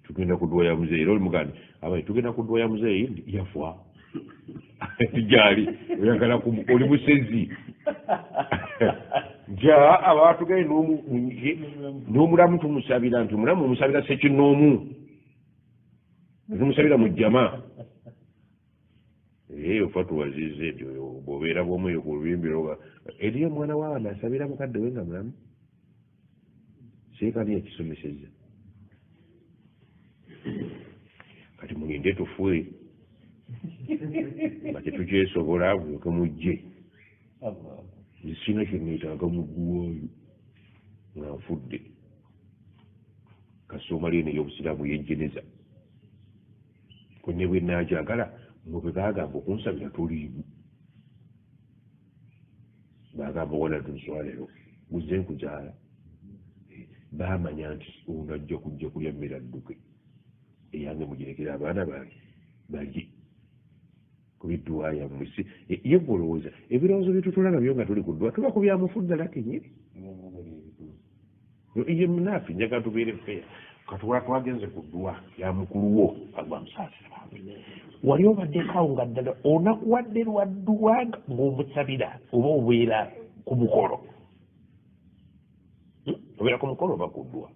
Tugenda ku dduwa ya muzeeyi era olimugamba abaye tugenda ku dduwa ya muzeeyi yafa gyali oyagala oli musezi nti aba tugende n'omulamu tumusabira nti omulamu omusabira ssekinnoomu, tumusabira mu jjama. Ofa tuwazize nti bw'obeera bw'omwoyo ku lubimbiro eriyo omwana w'abaana asabira mukadde we nga mulamu. Seekani yakisomesezza. Kati mulinde tufe nga tetukyesobola mulyoke mujje. Sirina kye neetaaga mu dduwaayo nga nfudde. Kasita eno ey'obusiraamu yejjeneza ne bwe naagyagala mmwe bwe baagamba okunsabira toliimu. Baagamba waladun swalihu guzze nkuzaala. Baamanya nti ono ajja kujja kulya mmere adduke, eyange mugirekere abaana bange balye ku bidduwa yammwe. Si ye gwe olowooza ebirowoozo bye tutula nabyo nga tuli ku dduwa tuba ku bya mufu ddala kennyini. Ye munaafi njagala tubeere fair. Katula twagenze ku dduwa ya mukulu wo Allah musaasira bambi. Wali obaddeko nga ddala onakuwadde lwa dduwa ng'omusabira oba obeera ku mukolo? Obeera ku mukolo oba ku dduwa?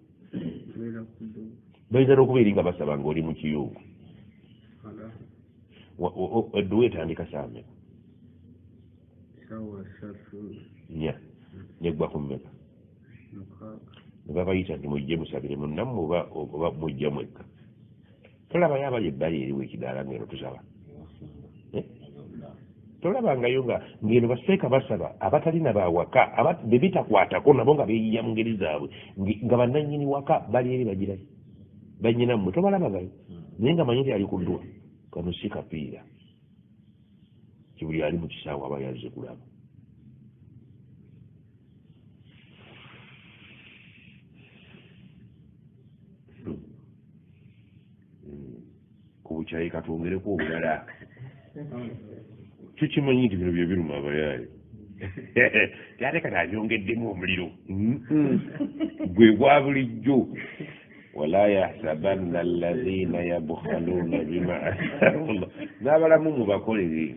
Bayinza n'okubeera nga basaba ng'oli mu kiyungu. Edduwa etandika ssaawa mmeka? 4. Neggwa ku mmeka? Ne babayita nti mujje musabire munnammwe oba mujja mwekka. Tolabayo abali ebbali eriwo ekidaala ng'eno tusaba. Tolabangayo nga ng'eno baseeka basaba abatalina bawaka be bitakwatako nabo nga beeyiya mu ngeri zaabwe nga bannannyini waka bali eri bagirayo bannyinammwe tobalabagayo naye nga manyi nti ali ku ddwa kano si kapiira kibuli ali mu kisaawe aba yazze kulaba. Ku bukyayi katwongereko obulala. Tukimanyi nti bino bye biruma abayaaye. Ate kati abyongeddemu omuliro gwe gwa bulijjo. Wala yahsabanna alladhina yabkhaluna bima atahum. N'abalamu mubakolere.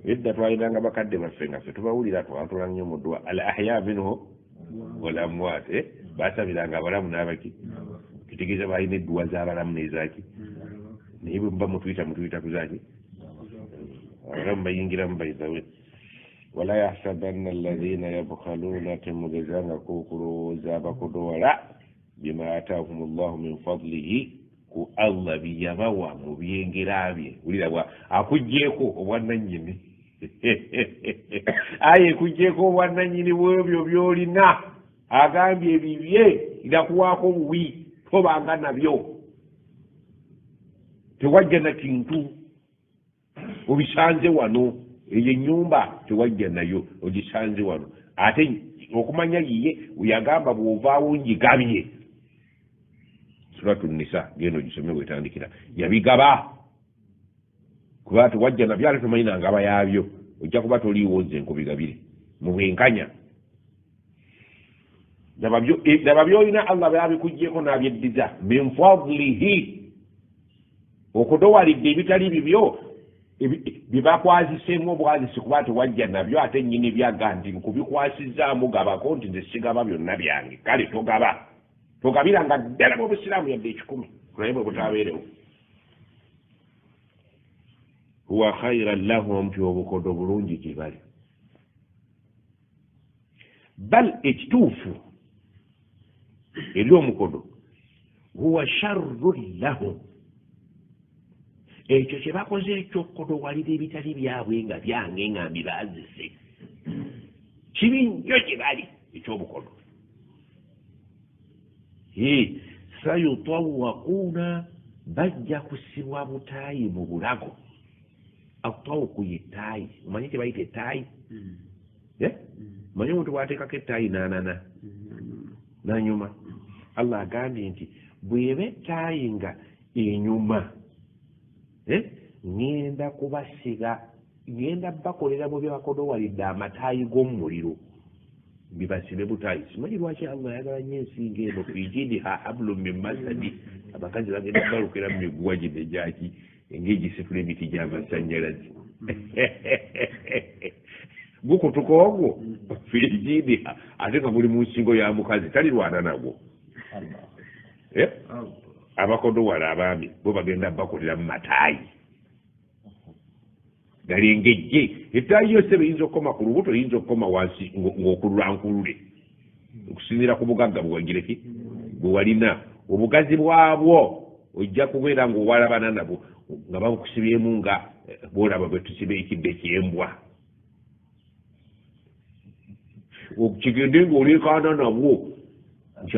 Edda twalinanga bakadde baffe nga ffe tubawulira twatula nnyo mu dduwa al ahya minhu wal amwat. Basabiranga abalamu n'abaki. Kitegeeza balina edduwa z'abalamu n'ezaaki. Naye bwe muba mutuyita mutuyita ku zaaki. Abalamu bayingiramu bayizawe. Wala yahsabanna alladhina yabkhaluna temugezangako okulowooza abakodowala bima ataahum llahu min fadlihi ku Allah bye yabawa mu byengera bye. Wulira bwa akuggyeeko obwannannyini. Aye ekuggyeeko obwannannyini bw'ebyo by'olina agambye ebibye ndakuwaako buwi tobanga nabyo tewajja na kintu obisanze wano. Eyo ennyumba tewajja nayo ogisanze wano. Ate okumanya yiye yagamba bw'ovaawo ngigabye. Suratu Nisa genda ogisome bwetandikira yabigaba kuba tewajja nabyo ate tomanyi na ngaba yaabyo ojja kuba toliiwo nze nkubigabire mu bwenkanya. Laba by'olina Allah byabikuggyeko n'abyeddiza min fadlihi okudowalidde ebitali bibyo bibakwasiseemu obwazisi kuba tewajja nabyo ate nnyini byaga nti nkubikwasizaamu gabako nti nze sigaba byonna byange. Kale togaba togabiranga ddala mu busiraamu yadde 10 naye bwe butabeerewo. Huwa khairan lahum nti obukodo bulungi gye bali. Bal ekituufu eri omukodo huwa sharrun lahum ekyo kye bakoze ekyokukodowalira ebitali byabwe nga byange nga mbibaazise kibi nnyo gye bali ekyobukodo. Sayutawakuuna bajja kusibwa butaayi mu bulago. Atawuku ye ttaayi. Omanyi kye bayita ettaayi? Omanyi omuntu bw'ateekako ettaayi n'anana n'anyuma. Allah agambye nti bw'eba ettaayi nga enyuma ŋŋenda kubasiga ŋŋenda bakolera mu bye bakodowalidde amataayi g'omuliro bibasibe butaayi. Simanyi lwaki Allah ayagala nnyo ensinga eno fijidiha hablum min masadi. Abakazi bagenda balukira mu miguwa gino egyaki ng'egisitula emiti gy'amasannyalaze. Gukutuka ogwo fijidiha ate nga guli mu nsingo ya mukazi talirwana nagwo. Abakodowala abaami bo bagenda bakolera mu mataayi galengejje. Ettaayi yose beyinza okukoma ku lubuto eyinza okukoma wansi ng'okulula nkulule okusinziira ku bugagga bwewagireki bwe walina. Obugazi bwabwo ojja kubeera ng'owalabana nabwo nga babukusibyemu nga bw'olaba bwe tusiba ekidde ky'embwa kigende ng'olekaana nabwo nti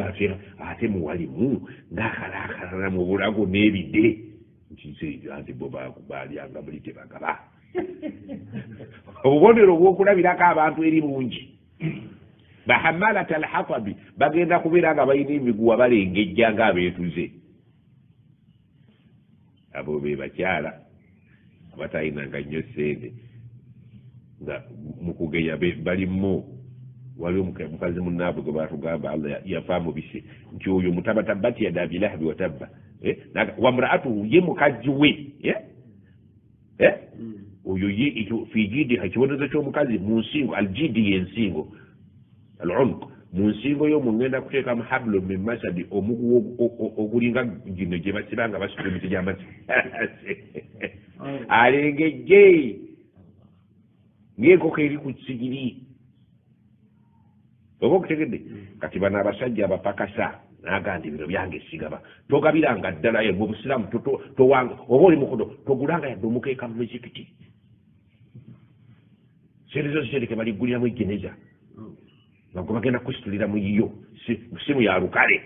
ate muwalimu ng'akalaakalana mu bulago n'ebide nti nze anti bo baalyanga buli tebagaba. Obubonero obw'okulabirako abantu eri bungi. Bahamalata alhatabi bagenda kubeera nga balina emiguwa balengejja ng'abeetuze. Abo be bakyala abatalinanga nnyo ssente nga mu kugeya balimu. Waliwo mukazi munnaabwe gwe baatugamba Allah yafa mubise Nti oyo mutaba tabbati yada abi lahabi wa tabba. Wa mraatuhu ye mukazi we. Oyo ye fi jidiha ekibonerezo ky'omukazi mu nsingo, aljidi y'ensingo, al-unq, mu nsingo yo mugenda kuteekamu hablu min masadi, omuguwa ogulinga gino gye basiba nga basitula emiti gy'amasanyalaze. Alengejje ng'enkoko eri ku sigiri. Oba okutegedde? Kati bano abasajja abapakasa n'agamba nti bino byange sigaba. Togabiranga ddala mu busiraamu, towanga oba oli mukodo togulanga yadde omukeeka mu muzikiti. Sente zo zitereke baligguliramu ejjeneza. Nga gwe bagenda kusitulira mu yiyo, simu ya lukale.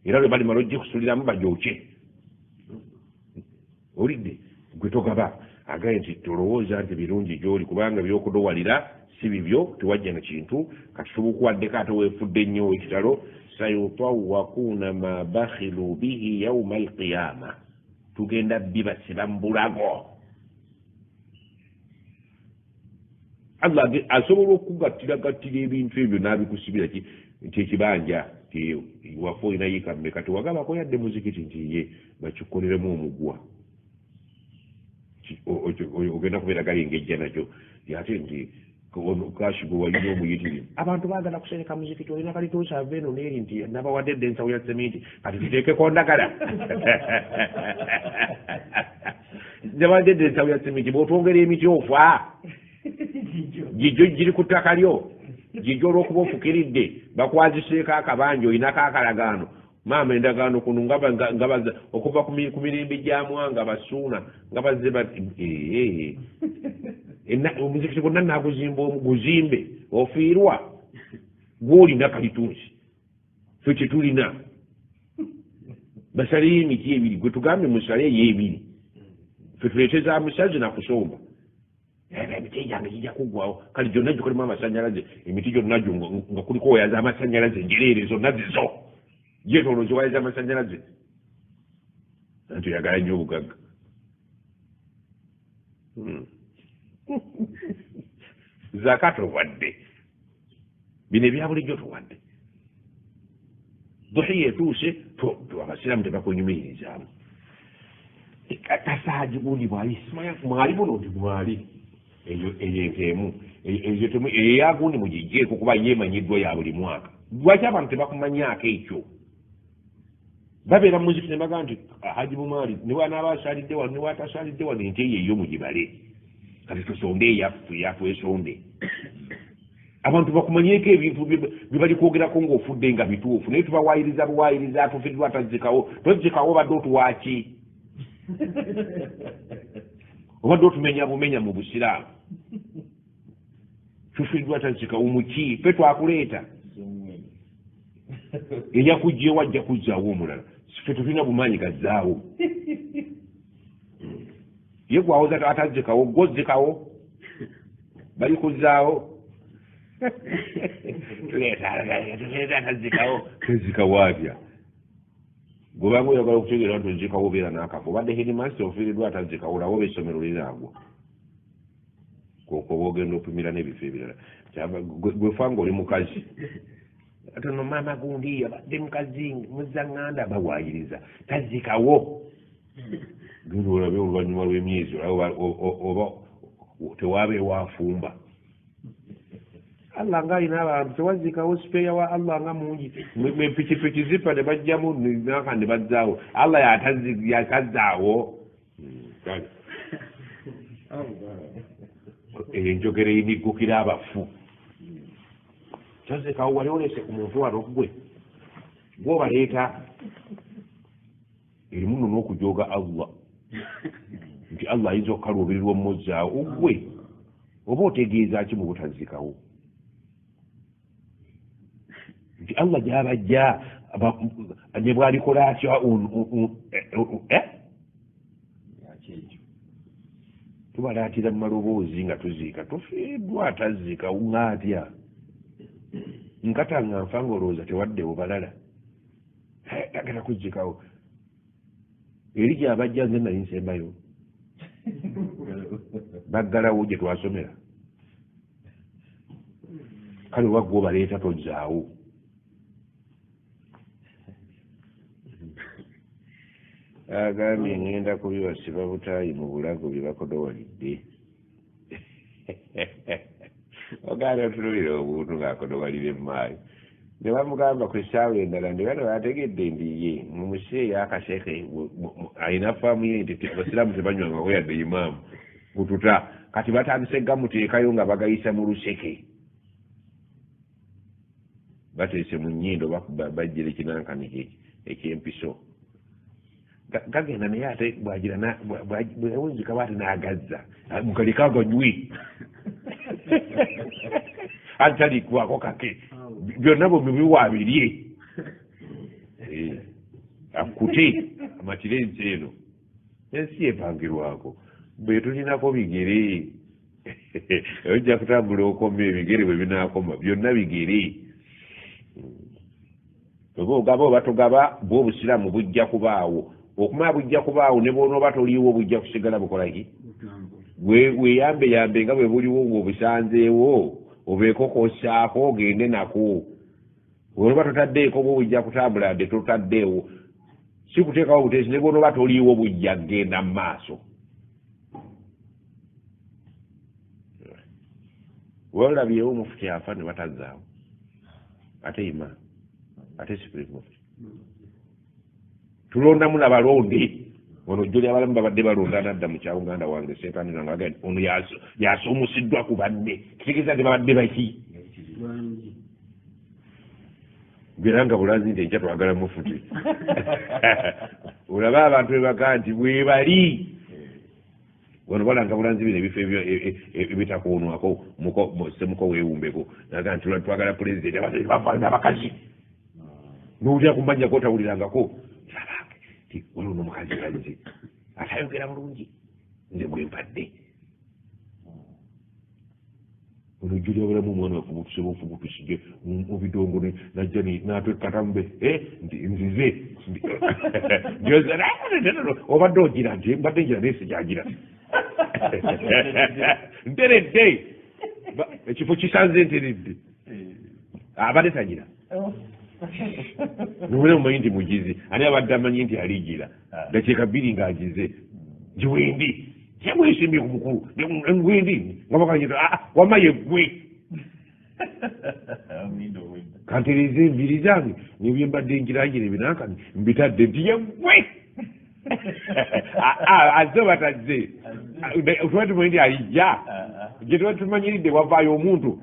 Era lwe balimala ogikusituliramu bagyokye. Olidde gwe togaba. Agambye nti tolowooza nti birungi gy'oli kubanga by'okudowalira si bibyo, tewajja na kintu. Kati tubukuwaddeko ate weefudde nnyo ekitalo. Sayutawwakuuna ma bakhilu bihi yawma alqiyama, tugenda bibasiba mu bulago. Allah asobola okugattira ebintu ebyo n'abikusibira ki nti ekibanja nti wafe olina yiika mmeka, tewagabako yadde muzikiti nti ye bakikoleremu omuguwa. Ogenda kubeera galengejja nakyo ate nti kashi gwe walina omuyitirivu. Abantu baagala kusereka muzikiti, olina kalituusa ava eno n'eri nti nabawadde dda ensawo ya seminti kati tuteekeko ndagala. Nabawadde dda ensawo ya seminti, bw'otwongera emiti ofa. Gijjo giri ku ttaka lyo, gijjo olw'okuba ofukiridde bakwaziseeko akabanja, olinako akalagaano. Maama endagaano kuno nga okuva ku mirembe gya Mwanga Basuuna nga bazze omuzikiti gwonna naaguzimba omu guzimbe ofiirwa gw'olina kalituusi ffe kyetulina. Basaleyo emiti ebiri, gwe tugambye musale eyo ebiri, ffe tuleete za musazi nakusomba. Emiti gyange gijja kuggwawo, kale gyonna gikolemu amasannyalaze, emiti gyonna gyo nga kuliko waya z'amasannyalaze njereere zonna zizo gyetoolooze waya z'amasannyalaze. Anti oyagala nnyo obugagga. Zaka towadde, bino ebya bulijjo towadde. Duhiya etuuse abasiraamu tebakunyumirizaamu. Kasaaji gundi mwali mwali buno nti mwali eyo ente emu eyo eyagundi mugigyeeko kuba yeemanyiddwa ya buli mwaka. Lwaki abantu tebakumanyaako ekyo? Babeera mu muzikiti ne bagamba nti Haji Bumwali ne bw'anaaba asalidde wano ne bw'atasalidde wano ente eyo eyo mugibale. Kati tusonde eyaffe eyatwesonde. Abantu bakumanyeeko ebintu bye bali kwogerako ng'ofudde nga bituufu, naye tubawaayiriza buwaayiriza atufiddwa atazzikawo. Tozzikawo obadde otuwaaki? Obadde otumenya bumenya mu busiraamu. Tufiddwa atazzikawo muki? Ffe twakuleeta. Eyakugyewo ajja kuzzaawo omulala. Ffe tetulina bumaanyi gazzaawo. Ye gwawoza atazzikawo, gw'ozzikawo bali kuzzaawo. Tuleeta atazzikawo. Tozzikawo atya? Gwe banga oyagala okutegeera nti ozzikawo obeera n'akafo. Obadde headmaster ofiiriddwa atazzikawo, olaba oba essomero linaagwa. Kwokoba ogenda opimira n'ebifo ebirala. Gwe fa ng'oli mukazi. Ate no maama gundi abadde mukazi muzzaŋŋanda bawaayiriza tazzikawo. Genda olabe oluvannyuma lw'emyezi oba tewaabeewo afumba. Allah ng'alina abantu tewazzikawo sipeeya wa Allah nga mungi. Epikipiki zifa ne bajjamu naka ne bazzaawo. Allah yatazzaawo. Kale eyo enjogera eyiniggukira abafu. Tozzikawo wali oleese ku muntu wano ggwe gw'obaleeta erimu nno n'okujooga Allah nti Allah ayinza okukaluubirirwa omuzzaawo ggwe oba otegeeza ki mu butazzikawo? Nti Allah gy'abajja ne bw'alikola atya tubalaatira mu maloboozi nga tuziika tufiiddwa atazzika ng'atya nkata nga nfa ng'olowooza tewaddewo balala agenda kuzzikawo eri gy'abajja nze nali nsembayo baggalawo gye twasomera. Kale oba gwe obaleeta tozzaawo. Agambye ngenda kubibasiba butaayi mu bulago bye bakodowalidde. Ogaana otunulira omuntu ng'akodowalira emmaayi. Ne bamugamba ku essaawa endala nti bano bategedde nti ye mumuseeyo akaseke alina faamu ye nti abasiraamu tebanywangako yadde imaamu kututa. Kati batandise gamuteekayo nga bagayisa mu luseke. Bateese mu nnyindo bajjira ekinankani eky'empiso. Gagenda naye ate bwagira bwewunzika bwati n'agazza mukaleka aganywe atalikwako kake byonna bwemubiwaabirye akute amatire ensi eno ensi epangirwako bwe tulinako bigere ojja kutambula okoma ebigere bwe binaakoma byonna bigere oba ogaba oba togaba bwe obusiraamu bujja kubaawo okumala bujja kubaawo ne bw'onooba toliiwo bujja kusigala bukola ki weeyambeyambe nga bwe buliwo ng'obusanzeewo obeeko k'ossaako ogende nako bw'onooba totaddeeko bwo bujja kutambula dde totaddeewo si kuteekawo buteesi ne bw'onooba toliiwo bujja kugenda mu maaso. Walabyewo mufuti afa ne batazzaawo ate imaamu ate supreme mufti tulondamu nabalonde ono jjoli abalamu babadde balonda nadda mu kya Uganda wange seekanira nga agenda ono yasoomusiddwa ku banne kitegeeza nti babadde baki era nga bulanzi nti enkya twagala mufuti olabe abantu bebagaa nti bwebali wano balanga bulanzi bino ebifo ebitakoonwako semuko weewumbeko naga nti twagala pulezidenti bavana abakazi n'owulira kumanyako otawulirangako waliwo n'omukazi kazzi atayogera bulungi nze gwe mpadde ono ojjulira bulamu omwana waffe mutusebe ofubutusije mu bidongo najja n'atwekkatamu be nti nzize obadde ogira nti mbadde ngira naye sikyagira nteredde ekifo kisanze nteredde abadde tagira nobula mumanyi nti mugizi ani abadde amanyi nti aligira dakiika bbiri ng'agize nti wendi kyewesimbye ku mukulu wendi nga bakanyita wamma yeggwe kantereeze enviiri zange nebye mbadde ngirangira ebinankani mbitadde nti yeggwe azze oba tazze tuba tumanyi nti alijja gye tuba tumanyiridde wavaayo omuntu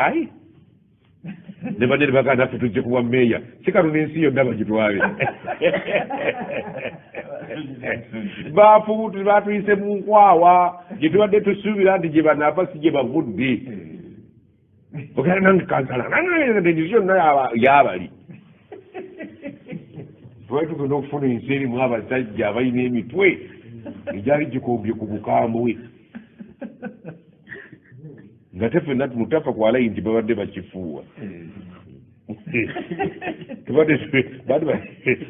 ayi ne banne ne bagamba naffe tujje kuwa mmeeya si kano n'ensi yonna bagitwale bafubutu batuyise mu nkwawa gye tubadde tusuubira nti gye banaava si gye bavudde ogenda nange kansala ensi yonna yabali twali tugenda okufuna ensi erimu abasajja abalina emitwe egyali gikombye ku bukambwe nga tefenna mutafa kwalayi nti babadde bakifuuwa tubadde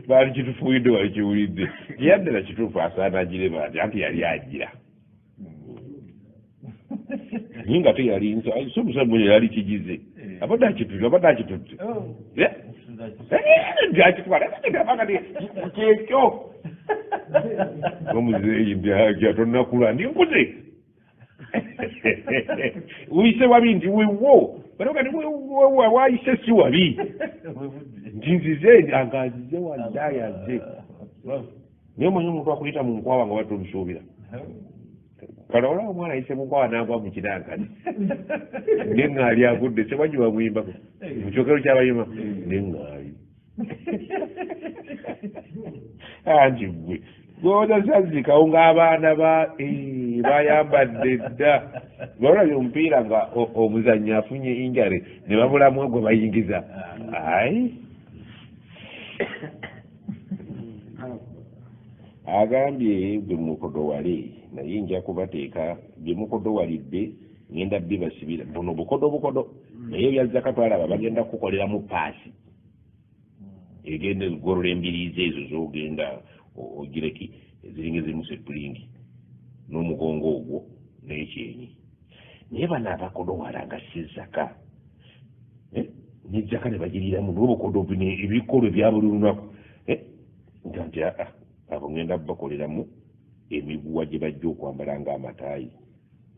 baali kitufuuyidde wali kiwulidde yaddala kituufu asaana agireba nti anti yali agira naye nga teyali si omusajja yali kigize abadde akitutte abadde akitutte akitwala kyekyo omuzeeyi nti tonnakula ndi nkuze uyise wabi nti wewo wayise si wabi nti nzize nga nzize waddayi azze naye omanyi omuntu akuyita mu nkwawa nga badde omusuubira kale olaba omwana ayise mu nkwawa n'agwa mu kinankani neŋŋaali agudde sewanyi bamuyimbako mu kyokero kyabayima neŋŋaali anti ggwe gwozasazikawo ng'abaana bayambadde dda balabye omupiira nga omuzannyi afunye injale ne babulamu gwe bayingiza ayi agambye gwe mukodowale naye nja kubateeka bye mukodowalidde ngenda bibasibira buno bukodo bukodo naye ebya zaka twalaba bagenda kukoleramu paasi egenda egolola embiriizi ezo z'ogenda ogireki eziringa ezirimu sepulingi n'omugongo ogwo n'ekyenyi naye bano abakodowala nga si zaka ne zaka ne bagiriiramu n'obukodo bino ebikolwa ebya buli lunaku nga nti Abo ngenda bakoleramu emiguwa gye bajja okwambala ng'amataayi.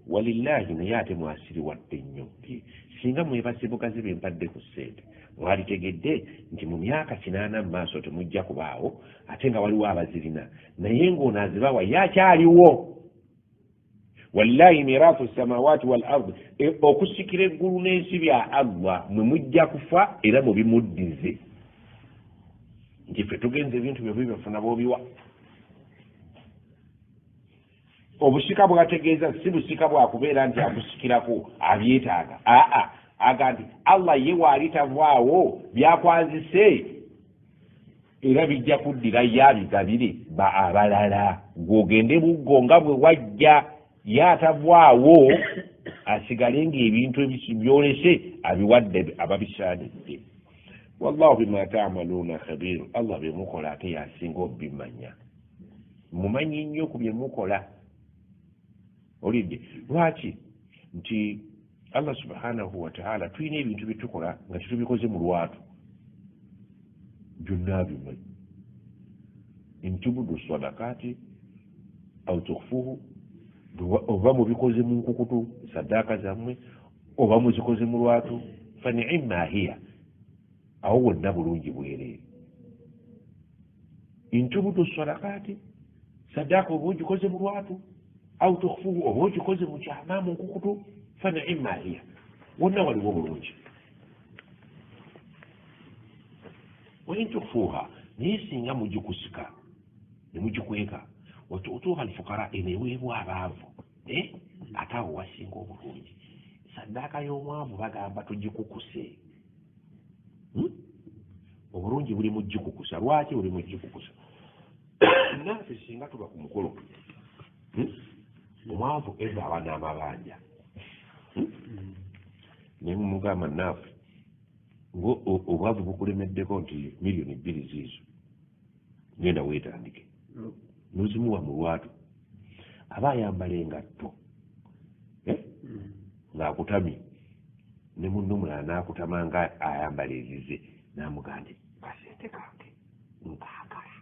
Walillahi, naye ate mwasiriwadde nnyo. Singa mwebase bugazi bye mpadde ku ssente, mwalitegedde nti mu myaka 80 mu maaso temujja kubaawo, ate nga waliwo abazirina, naye ng'ono azibawa ye akyaliwo. Wallahi mirathu samawati wal ard, okusikira eggulu n'ensi bya Allah, mwe mujja kufa era mubimuddize. Nti ffe tugenze ebintu byo bibafuna b'obiwa. Obusika bwategeeza si busika bwakubeera nti akusikirako abyetaaga. Aa, aga nti Allah ye waali tavaawo, byakwazise era bijja kuddira ye abigabire ba abalala. Gw'ogende buggo nga bwe wajja, ye atavaawo asigale ng'ebintu byolese abiwadde ababisaanidde. Wallahu bima ta'maluuna khabiir, Allah bye mukola ate yasinga obimanya. Mumanyi nnyo ku bye mukola. Olidde lwaki nti Allah subhanahu wa ta'ala tulina ebintu bye tukola nga tetubikoze mu lwatu, byonna bimanyi. Intubudu sadakati aw tukhfuhu, oba mubikoze mu nkukutu saddaaka zammwe oba muzikoze mu lwatu, fa ni'ma hiya, awo wonna bulungi bwereere. Intubudu sadakati, saddaaka oba ogikoze mu lwatu, aw tukhfuhu, oba ogikoze mu kyama mu nkukutu, fa ni'ma hiya, wonna waliwo bulungi. Wa in tukhfuha, naye singa mugikusika ne mugikweka, watuutuha alfukara, eno eweebwa abaavu, ate awo wasinga obulungi. Saddaaka y'omwavu bagamba tugikukuse. Obulungi buli mugikukusa. Lwaki buli mugikukusa? Naffe singa tuba ku mukolo, omwavu eva aba n'amabanja, ne mumugamba naffe obwavu bukulemeddeko nti 2,000,000 ziizo, genda weetandike, nozimuwa mu lwatu. Aba ayambala engatto ng'akutamye, ne munno omulala n'akutama nga ayambala ezize, n'amugamba nti kasente kange nkaagala.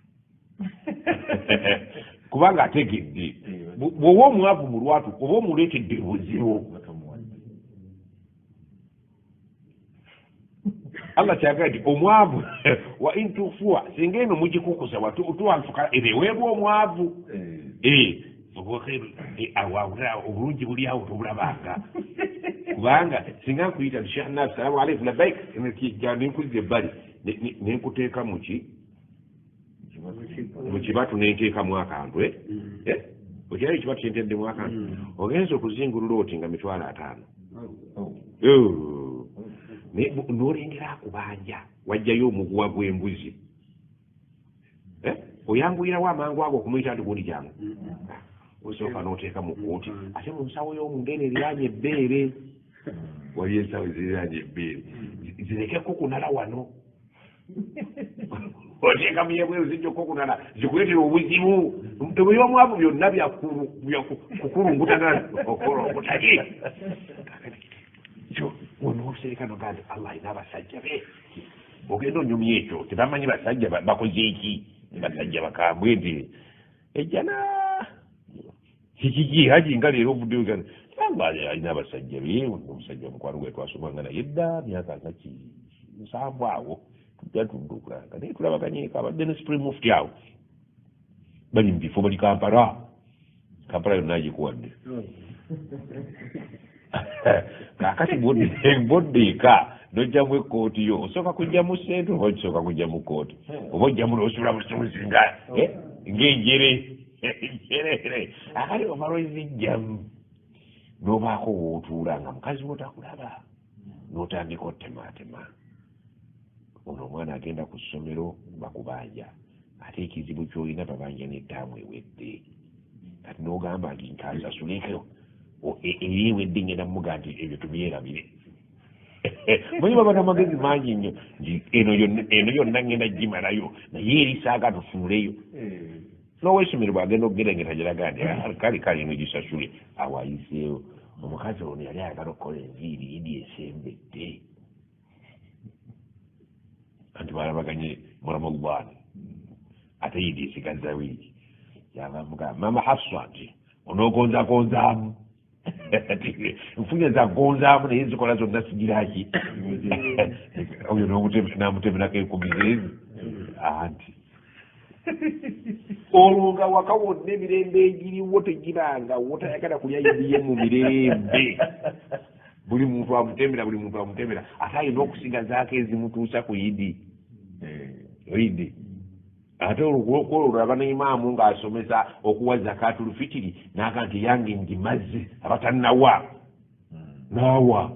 Kubanga ategedde bw'owa omwavu mu lwatu oba omuleetedde obuzibu. Allah kyagala nti omwavu wa in tukhfuha, singa eno mugikukusa watuutuha alfukara, eno eweebwa omwavu, obulungi buli awo tobulabanga. Kubanga singa nkuyita nti Sheikh Nafi salamu aleikum labbaik, nenkuzza ebbali nenkuteeka muki mu kibatu nenteekamu akantu, okiraba ekibatu kyenteddemu akantu, ogenza okuzingulula oti nga 50,000, n'olengera akubanja, wajjayo omuguwa gw'embuzi, oyanguyirawo amangu ago okumuyita nti gundi jangu, osooka n'oteeka mu kkooti, ate mu nsawo y'omunda eno eriraanye ebbeere, waliyo ensawo eziriraanye ebbeere, zireke kukunala wano, oteeka mu yebweru zijja okukunala zikuleetera obuzibu. Ebyomwavu byonna byakukulungutana okulongutaki. Onosereka nogaa nti Allah alina abasajja be, ogenda onyumya ekyo tebamanyi basajja bakoze eki, basajja bakambwe nti ejjana kikiki haji nga leero ovuddeyo. Allah alina abasajja be. Omusajja omukwano gwe twasomanga naye dda myaka nga 7 awo, tujja tuddukanga naye tulabaganyeko, abadde ne Supreme Mufti awo, bali mu bifo, bali Kampala, Kampala yonna agikuwadde. Kaakati bw'odda eka n'ojjamu ekkooti yo, osooka kujjamu ssente oba osooka kujjamu kkooti, oba ojjamu n'osula busuuzi nga ng'enjere enjerere. Akati omala ozijjamu n'obaako w'otuula nga mukazi wo takulaba, n'otandika otemaatema. Ono omwana agenda ku ssomero bakubanja, ate ekizibu ky'olina babanja n'ettaamu ewedde. Kati n'ogamba nti nkansasuleko eri ewedde, ngenda mmuga nti ebyo tubyerabire. Manyi baba n'amagezi mangi nnyo nti eno yonna ngenda gimalayo, naye eri saaga tufuuleyo. N'ow'essomero bw'agenda okugerengeta giraga nti kale kale eno gisasule, awo ayiseewo. Omukazi ono yali ayagala okukola enviiri idi esembedde, anti balabaganye mu Ramadhan, Ate yidi esigaza wiiki. Yabamugamba mama Hafsa nti onoogonzagonzaamu. Nfunye zagonzaamu naye zikola zonna sigiraki. Oyo n'amutemerako enkumi zeezi. Anti olwo nga waka wonna emirembe egiriwo tegibangawo, tayagala kulya yidiye mu mirembe. Buli muntu amutemera, buli muntu amutemera, ate alina okusigazaako ezimutuusa ku yidi. Yidi. Ate olwo aba ne imaamu ng'asomesa okuwa zakatul fitiri n'aga nti yange ngimaze abatannawa naawa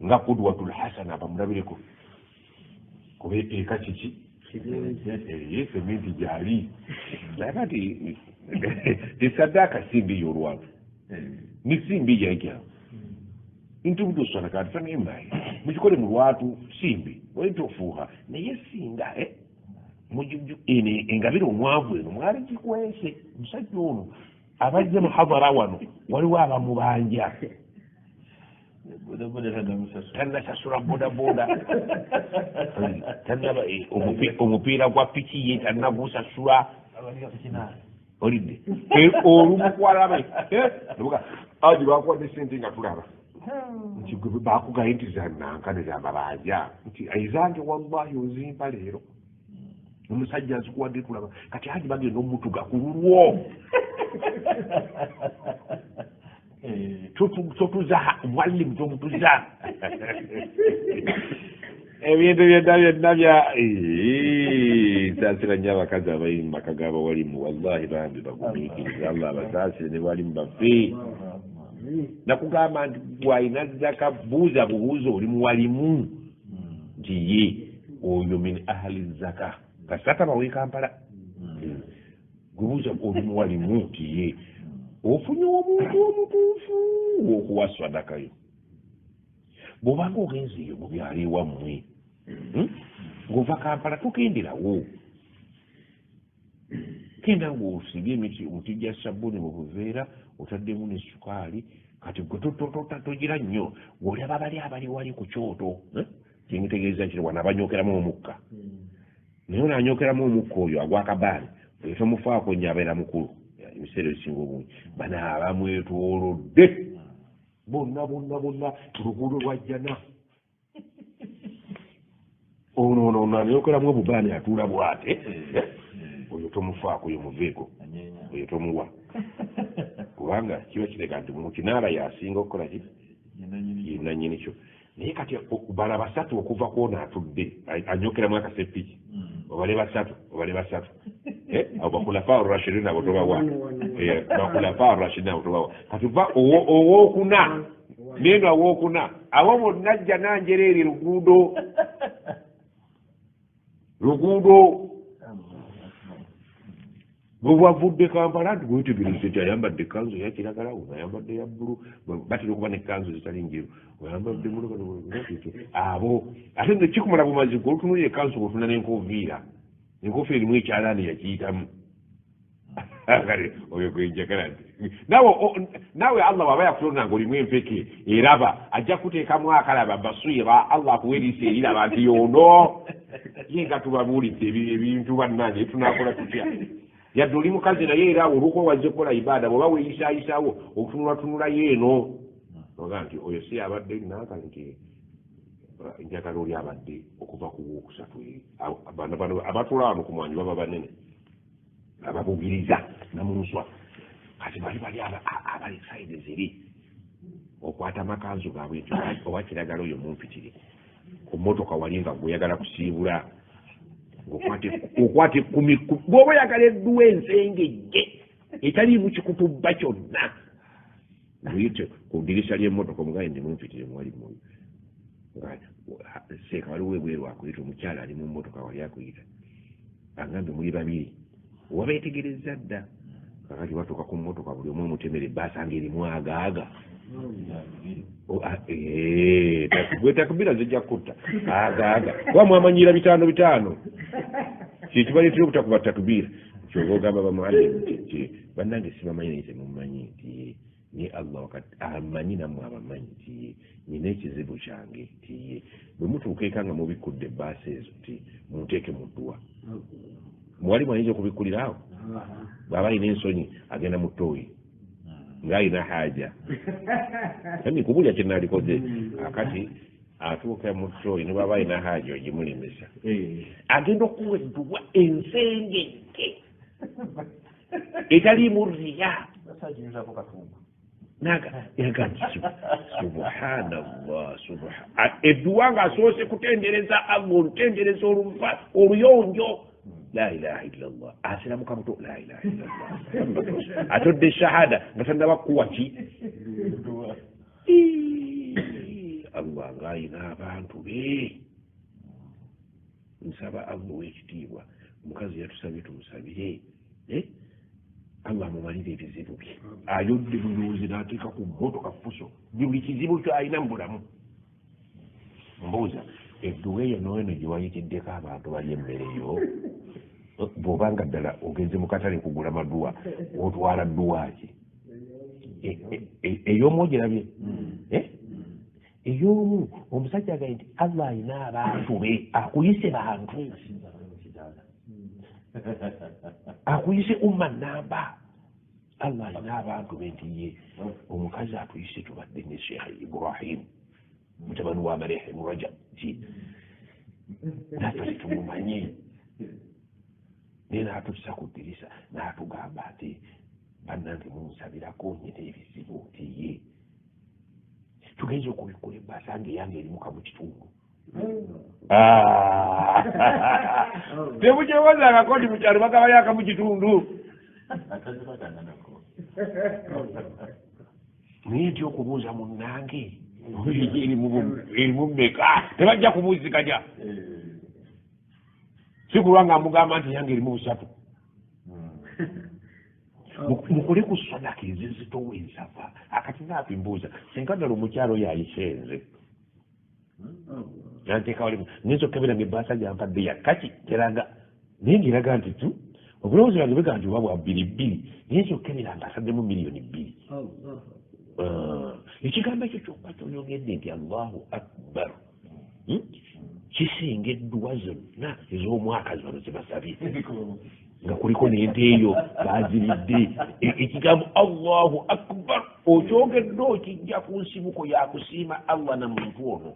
nga kudwatul hasana bamulabireko kuba eka kiki seminti gyali. Naye kati esaddaaka si mbi y'olwatu ni si mbi yajja ntubudu sadaka fanimai mukikole mu lwatu si mbi oitofuuha naye singa ene engabire omwavu eno mwali gikwese musajja ono abajja muhadhara wano waliwo abamubanja tannasasula bodaboda tannaba omupiira gwa piki ye tannagusasula olidde olumukwalaba aji bakuwadde sente nga tulaba nti bakugaye nti zanankane zamabanja nti ezange wallahi ozimpa leero omusajja azikuwadde tulaba kati haji bagenda omutuga ku lulwo totuza mwalimu tomutuza ebintu byonna byonna bya nsaasira nnyo abakazi abali mu maka g'abawalimu wallahi bambi bagumiikiriza Allah abasaasire ne balimu baffe. Nakugamba nti gwalina zaka buuza bubuuza oli muwalimu nti ye oyo min ahli zaka kasata bawe Kampala gubuuza oli muwalimu nti ye ofunye omuntu omutuufu okuwa swadakayo. Bw'obanga ogenze eyo mu byalo ewammwe ng'ova Kampala togenderawo, genda ng'osibye emiti omuti gya sabbuuni mu buveera otaddemu ne sukaali kati gwe togira nnyo ng'olaba bali abali wali ku kyoto kyentegeeza kiri wano abanyookeramu omukka naye onaanyookeramu omukka oyo agwakabaani oyo tomufaako nnyo abeera mukulu ebiseera ebisinga obungi bano abamwetoolodde bonna bonna bonna luguudo lwajjana ono ono ono anyookeramu obubaani atuula bw'ate oyo tomufaako oyo muveeko oyo tomuwa kubanga kiba kireka nti mu kinaala yasinga okukola ki yenannyini kyo. Naye kati bala basatu okuva kwona atudde anyookeramu akasepiki obale basatu obale basatu abo bakulafa arrashidin abo tobawa bakulafa arrashidin abo tobawa kati va owookuna neno awookuna abo bonna jjana njereere luguudo luguudo bwe bwavudde Kampala nti gwetegereze nti ayambadde ekkanzu eya kiragala ono ayambadde ya bbulu batera okuba n'ekkanzu ezitali njeru oyambadde abo ate nno kikumala bumazi gwe olutunuulira ekkanzu bw'otuna n'enkofiira enkofiira erimu ekyalaani yakiyitamu kale oyo gwe njagala nti naawe Allah bw'aba yakutonda ng'olimu empeke eraba ajja kuteekamu akalaba baswira Allah akuwa eriiso eriraba nti yono ye nga tubabuulidde ebintu bannange tunaakola tutya. Yadde oli mukazi naye era olwokuba wazze kukola ibaada bw'oba weeyisaayisaawo otunulatunulayo eno oga nti oyo si abadde nanka nti njagala oli abadde okuva ku wookusatu bano abatula wano ku mwanyi baba banene ababugiriza namunswa kati bali bali abali sayidi ziri okwata amakanzu gaabwe nti owa kiragala oyo mumpitire ku mmotoka wali nga gweyagala kusiibula okwata ekkumi bw'oba oyagala edduwa ensengejje etaliimu kikutubba kyonna luyite ku ddirisa ly'emmotoka omugaye ndi mumpitire muwalimu oyo seeka waliwo ebweru akuyita omukyala ali mu mmotoka wali akuyita agambye muli babiri wabeetegereza dda kakati batuuka ku mmotoka buli omu omutemera ebbaasa ng'erimu agaaga gwe takubira zijja kutta agaaga kuba mwamanyira bitaano bitaano kyekibaleetera obutakuba takubiira kyova ogamba bamuallimu nti bannange sibamanyi naye temumanyi nti naye Allah wakati amanyi nammwe abamanyi nti nina ekizibu kyange nti bwe mutuuka eka nga mubikkudde ebbaasa ezo nti munteeke mu dduwa. Mwalimu ayinza okubikkulira awo bw'aba alina ensonyi agenda mu ttooyi ng'alina haja emi kubulya kye naalikoze akati atuuka mu ttooyi ne bw'aba alina haja ogimulemesa agenda okuwa edduwa ensengejje etaliimu riya naga nti subhanallah edduwa ng'asoose kutendereza Allah olutendereza oluva oluyonjo la ilaha illallah asiramuka buto la ilaha illallah atodde shahada nga tannaba kuwa ki Allah ng'ayina abantu be nsaba Allah ow'ekitiibwa omukazi yatusabye tumusabire Allah amumalire ebizibu bye ayodde bulowoozi n'ateeka ku mmotoka fuso buli kizibu ky'alina mu bulamu mbuuza edduwa eyo n'eno gye wayitiddeko abantu balya emmere yo bw'obanga ddala ogenze mu katale kugula maduwa otwala dduwa ki ey'omu ogirabye ey'omu omusajja agambye nti Allah alina abantu be akuyise bantu akuyise umma namba Allah alina abantu be nti ye omukazi atuyise tubadde ne Sheikh Ibrahim mutabani wa Marehemu Rajab ki naffe tetumumanyi naye n'atussa ku ddirisa n'atugamba nti bannange munsabirako nyina ebizibu nti ye tugenza okubikkula ebbaasa nga eyange erimu kamu kitundu temukyewazangako nti mukyalo bagabayo akamu kitundu naye nti okubuuza munnange erimu mmeka tebajja kubuuziganya si kulwa nga mugamba nti yange erimu busatu mukole ku sadaka ezizitowa ensafa akati naafe mbuuza singa ddala omukyalo oyo ayisenze nanteeka walimu nyinza okukebera nga ebbaasa gyampadde yakaki teranga naye ngeraga nti tu obulowoozi bwange bwega nti oba bwa bbiri bbiri nyinza okukebera nga asaddemu 2,000,000 ekigambo ekyo kyokka kyoyogedde nti Allahu Akbar kisinga edduwa zonna ez'omwaka zano ze basabye nga kuliko n'ente eyo baziridde ekigambo Allahu Akbar okyogedde okijja ku nsibuko yakusiima Allah na muntu ono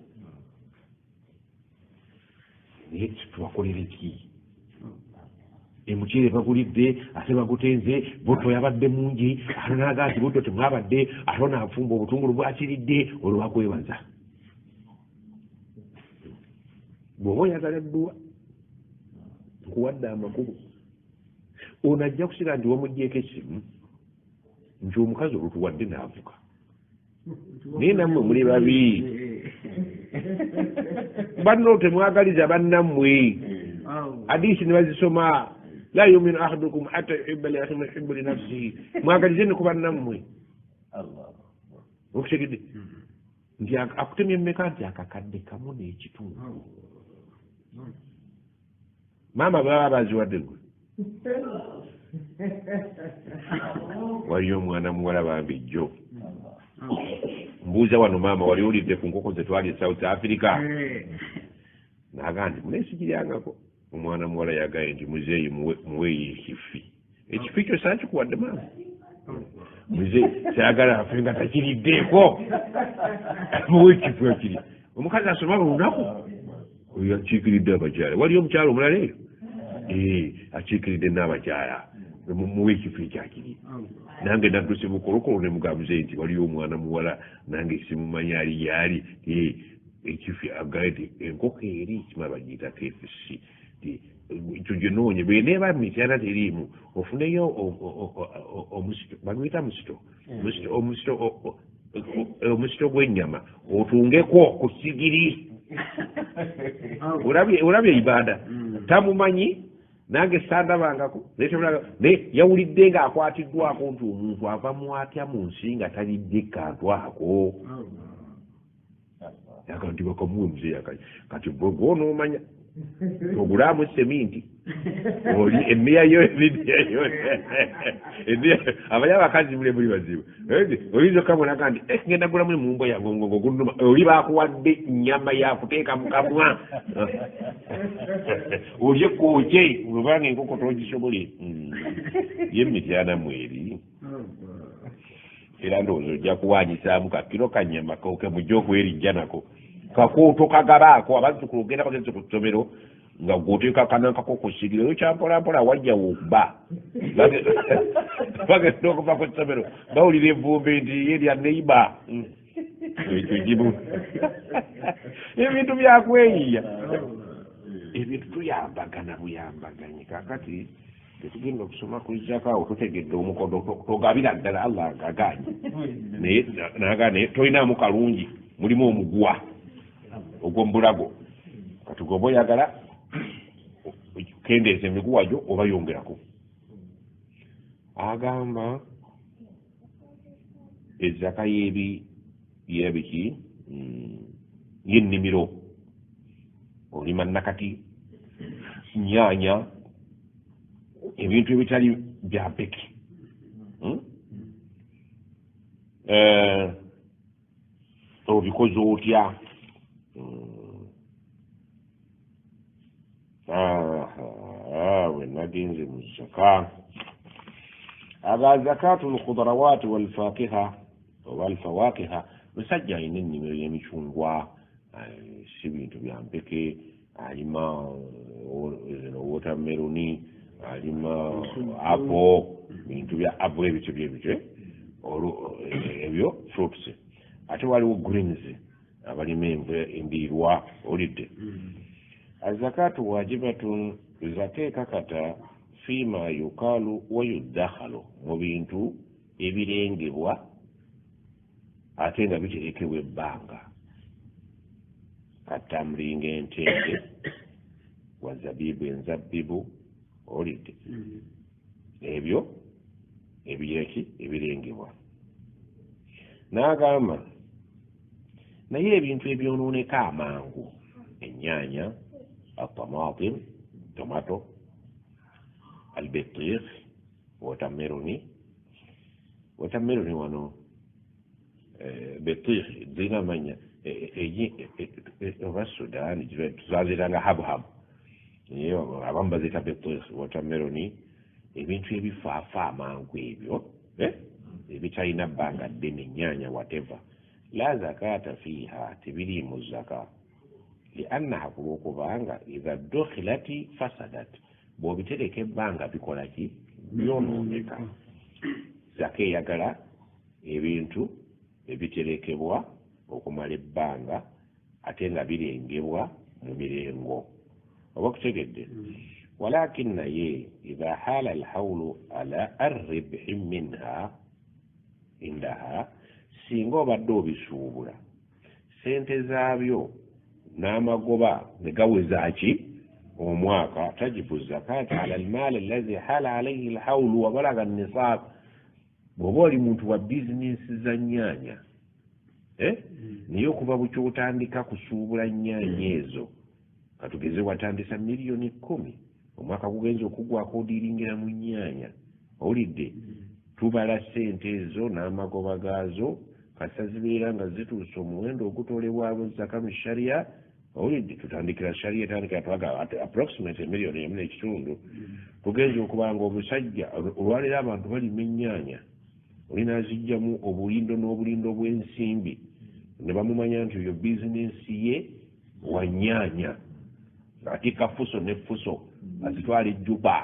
naye tubakolere ki emuceere bagulidde ate bagutenze butto yabadde mungi ate naga nti butto temwabadde ate onaafumba obutungulu bwakiridde olwo bakwebaza bw'oba oyagala edduwa nkuwadde amakubo ono ajja kusiga nti wamuggyeko essimu nti omukazi olutuwadde n'avuga naye nammwe muli babi banno temwagaliza bannammwe hadisi ne bazisoma la yuminu ahadukum hatta yuhibba li akhihi ma yuhibbu li nafsihi mwagalize ne ku bannammwe okutegedde nti akutemye mmeka nti akakadde kamu n'ekitundu maama baba baziwadde gwe waliyo omwana muwala bambi jjo mbuuza wano maama wali owulidde ku nkoko ze twali e South Africa naga nti muneesigiryangako omwana muwala yagaye nti muzeeyi muweeyo ekifi ekifi kyo saakikuwadde maama muzeeyi saagala afe nga takiriddeeko muwe ekifi ekiri omukazi asoma buli lunaku oyo akiikiridde abakyala waliyo omukyala omulala eyo akiikiridde n'abakyala muwe ekifo ekyakiri nange nadduse bukolokolo ne mugamba muzeeyi nti waliyo omwana muwala nange simumanyi ali gyali ekifi agaye nti enkoko eri kima bagiyita KFC tuginoonye bweneeba mityana teriimu ofuneyo omusito baguyita musito omusito gw'ennyama otungeko ku sigiri olabye ibada tamumanyi nange sandabangako naye yawulidde ng'akwatiddwako nti omuntu ava mu atya mu nsi nga talidde kantu ako yaga nti bakamuwe muzeeyi akali kati gwe gw'onoomanya Ogulamu seminti oli emiya yo emiya yo abaya abakazi mule muli bazibu oyinza okabona nti ngenda gulamu mumbo yange omugongo gunnuma oli bakuwadde nnyama yakuteeka mu kamwa olye kooke obanga enkoko togisobole ye mityana mweri era ndowooza ojja kuwanyisaamu kakiro kanyama koke mujja okwerijja nako kakooto kagabaako abazzukulu ogenda bagenze ku ssomero nga gwoteeka kanankako ku ssigiri oyo kyampolampola wajjawo okuba bagenda okuva ku ssomero bawulira evvumbi nti ye lya neiba ekyo kimu ebintu byakweyiya ebintu tuyambagana buyambaganyi kakati tetugenda okusoma ku zaka awo tutegedde omukodo togabira ddala Allah agagaanye naye naga naye tolinaamu kalungi mulimu omuguwa ogw'omubulago kati gwoba oyagala kendeeza emiguwa gyo oba yongerako agamba ezaka yebi yebiki y'ennimiro olima nakati nyaanya ebintu ebitali bya mpeke obikoze otya we nagenze mu zaka aga zakatu lkhudarawati walfakiha oba alfawakiha musajja alina ennimiro y'emicungwa si bintu bya mpeke alima wotameroni alima apo bintu bya apo ebityo byebityo ebyo fruits ate waliwo greens abalima enva endiirwa olidde azakatu wajibatun zaka ekakata fiima yukalu wa yuddakhalu mu bintu ebirengebwa ate nga biterekebwa ebbanga katamringa entende wazabibu enzabibu olidde ebyo ebireki ebirengebwa n'agamba naye ebintu ebyonooneka amangu ennyaanya atamatim tomato albitikh watermeloni watermeloni wano bitikh zirina amanya oba Sudan tuzaziranga habuhabu abamu baziyita bitikh watermeloni ebintu ebifaafa amangu ebyo ebitalina bbanga ddene ennyaanya whatever la zakata fiiha tebiriimu zaka liannaha kulwokubanga idha dukhilati fasadat bw'obitereka ebbanga bikola ki byonooneka zaka eyagala ebintu ebiterekebwa okumala ebbanga ate nga birengebwa mu mirengo oba kutegedde walakin naye idha hala alhawlu ala arribhi minha indaha singa obadde obisuubula sente zaabyo n'amagoba ne gaweza ki omwaka tajibu zakata ala almaali allazi hala alaihi alhawlu wa balaga nisab bw'oba oli muntu wa bizinensi za nnyaanya naye okuva bukyotandika kusuubula nnyaanya ezo katugeze watandisa 10,000,000 omwaka gugenza okugwako odiringira mu nnyaanya owulidde tubala ssente ezo n'amagoba gaazo kasita zibeera nga zituuse omuwendo ogutolebwamu zaka mu sharia owulidde tutandikira sharia etandikira twaga approximately 1.5 million tugenza okuba nga omusajja olwaleero abantu balima ennyaanya olina azijjamu obulindo n'obulindo bw'ensimbi ne bamumanya nti oyo bizinensi ye wa nnyaanya atika fuso ne fuso azitwala ejjuba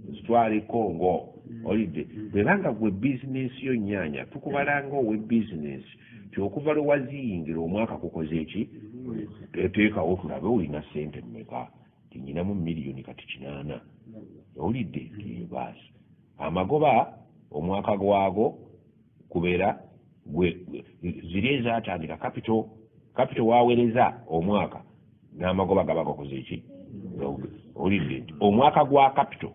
azitwala e Congo olidde bwebanga gwe bizinensi yo nnyaanya tukubalanga owe bizinensi ti okuva lwe waziyingira omwaka kukoze eki teekawo tulabe olina ssente mmeka tinyinamu 8 million kati owulidde baasi amagoba omwaka gwago kubeera ziri ezatandika kapito wawereza omwaka n'amagoba gaba gakoze eki owulidde nti omwaka gwa kapito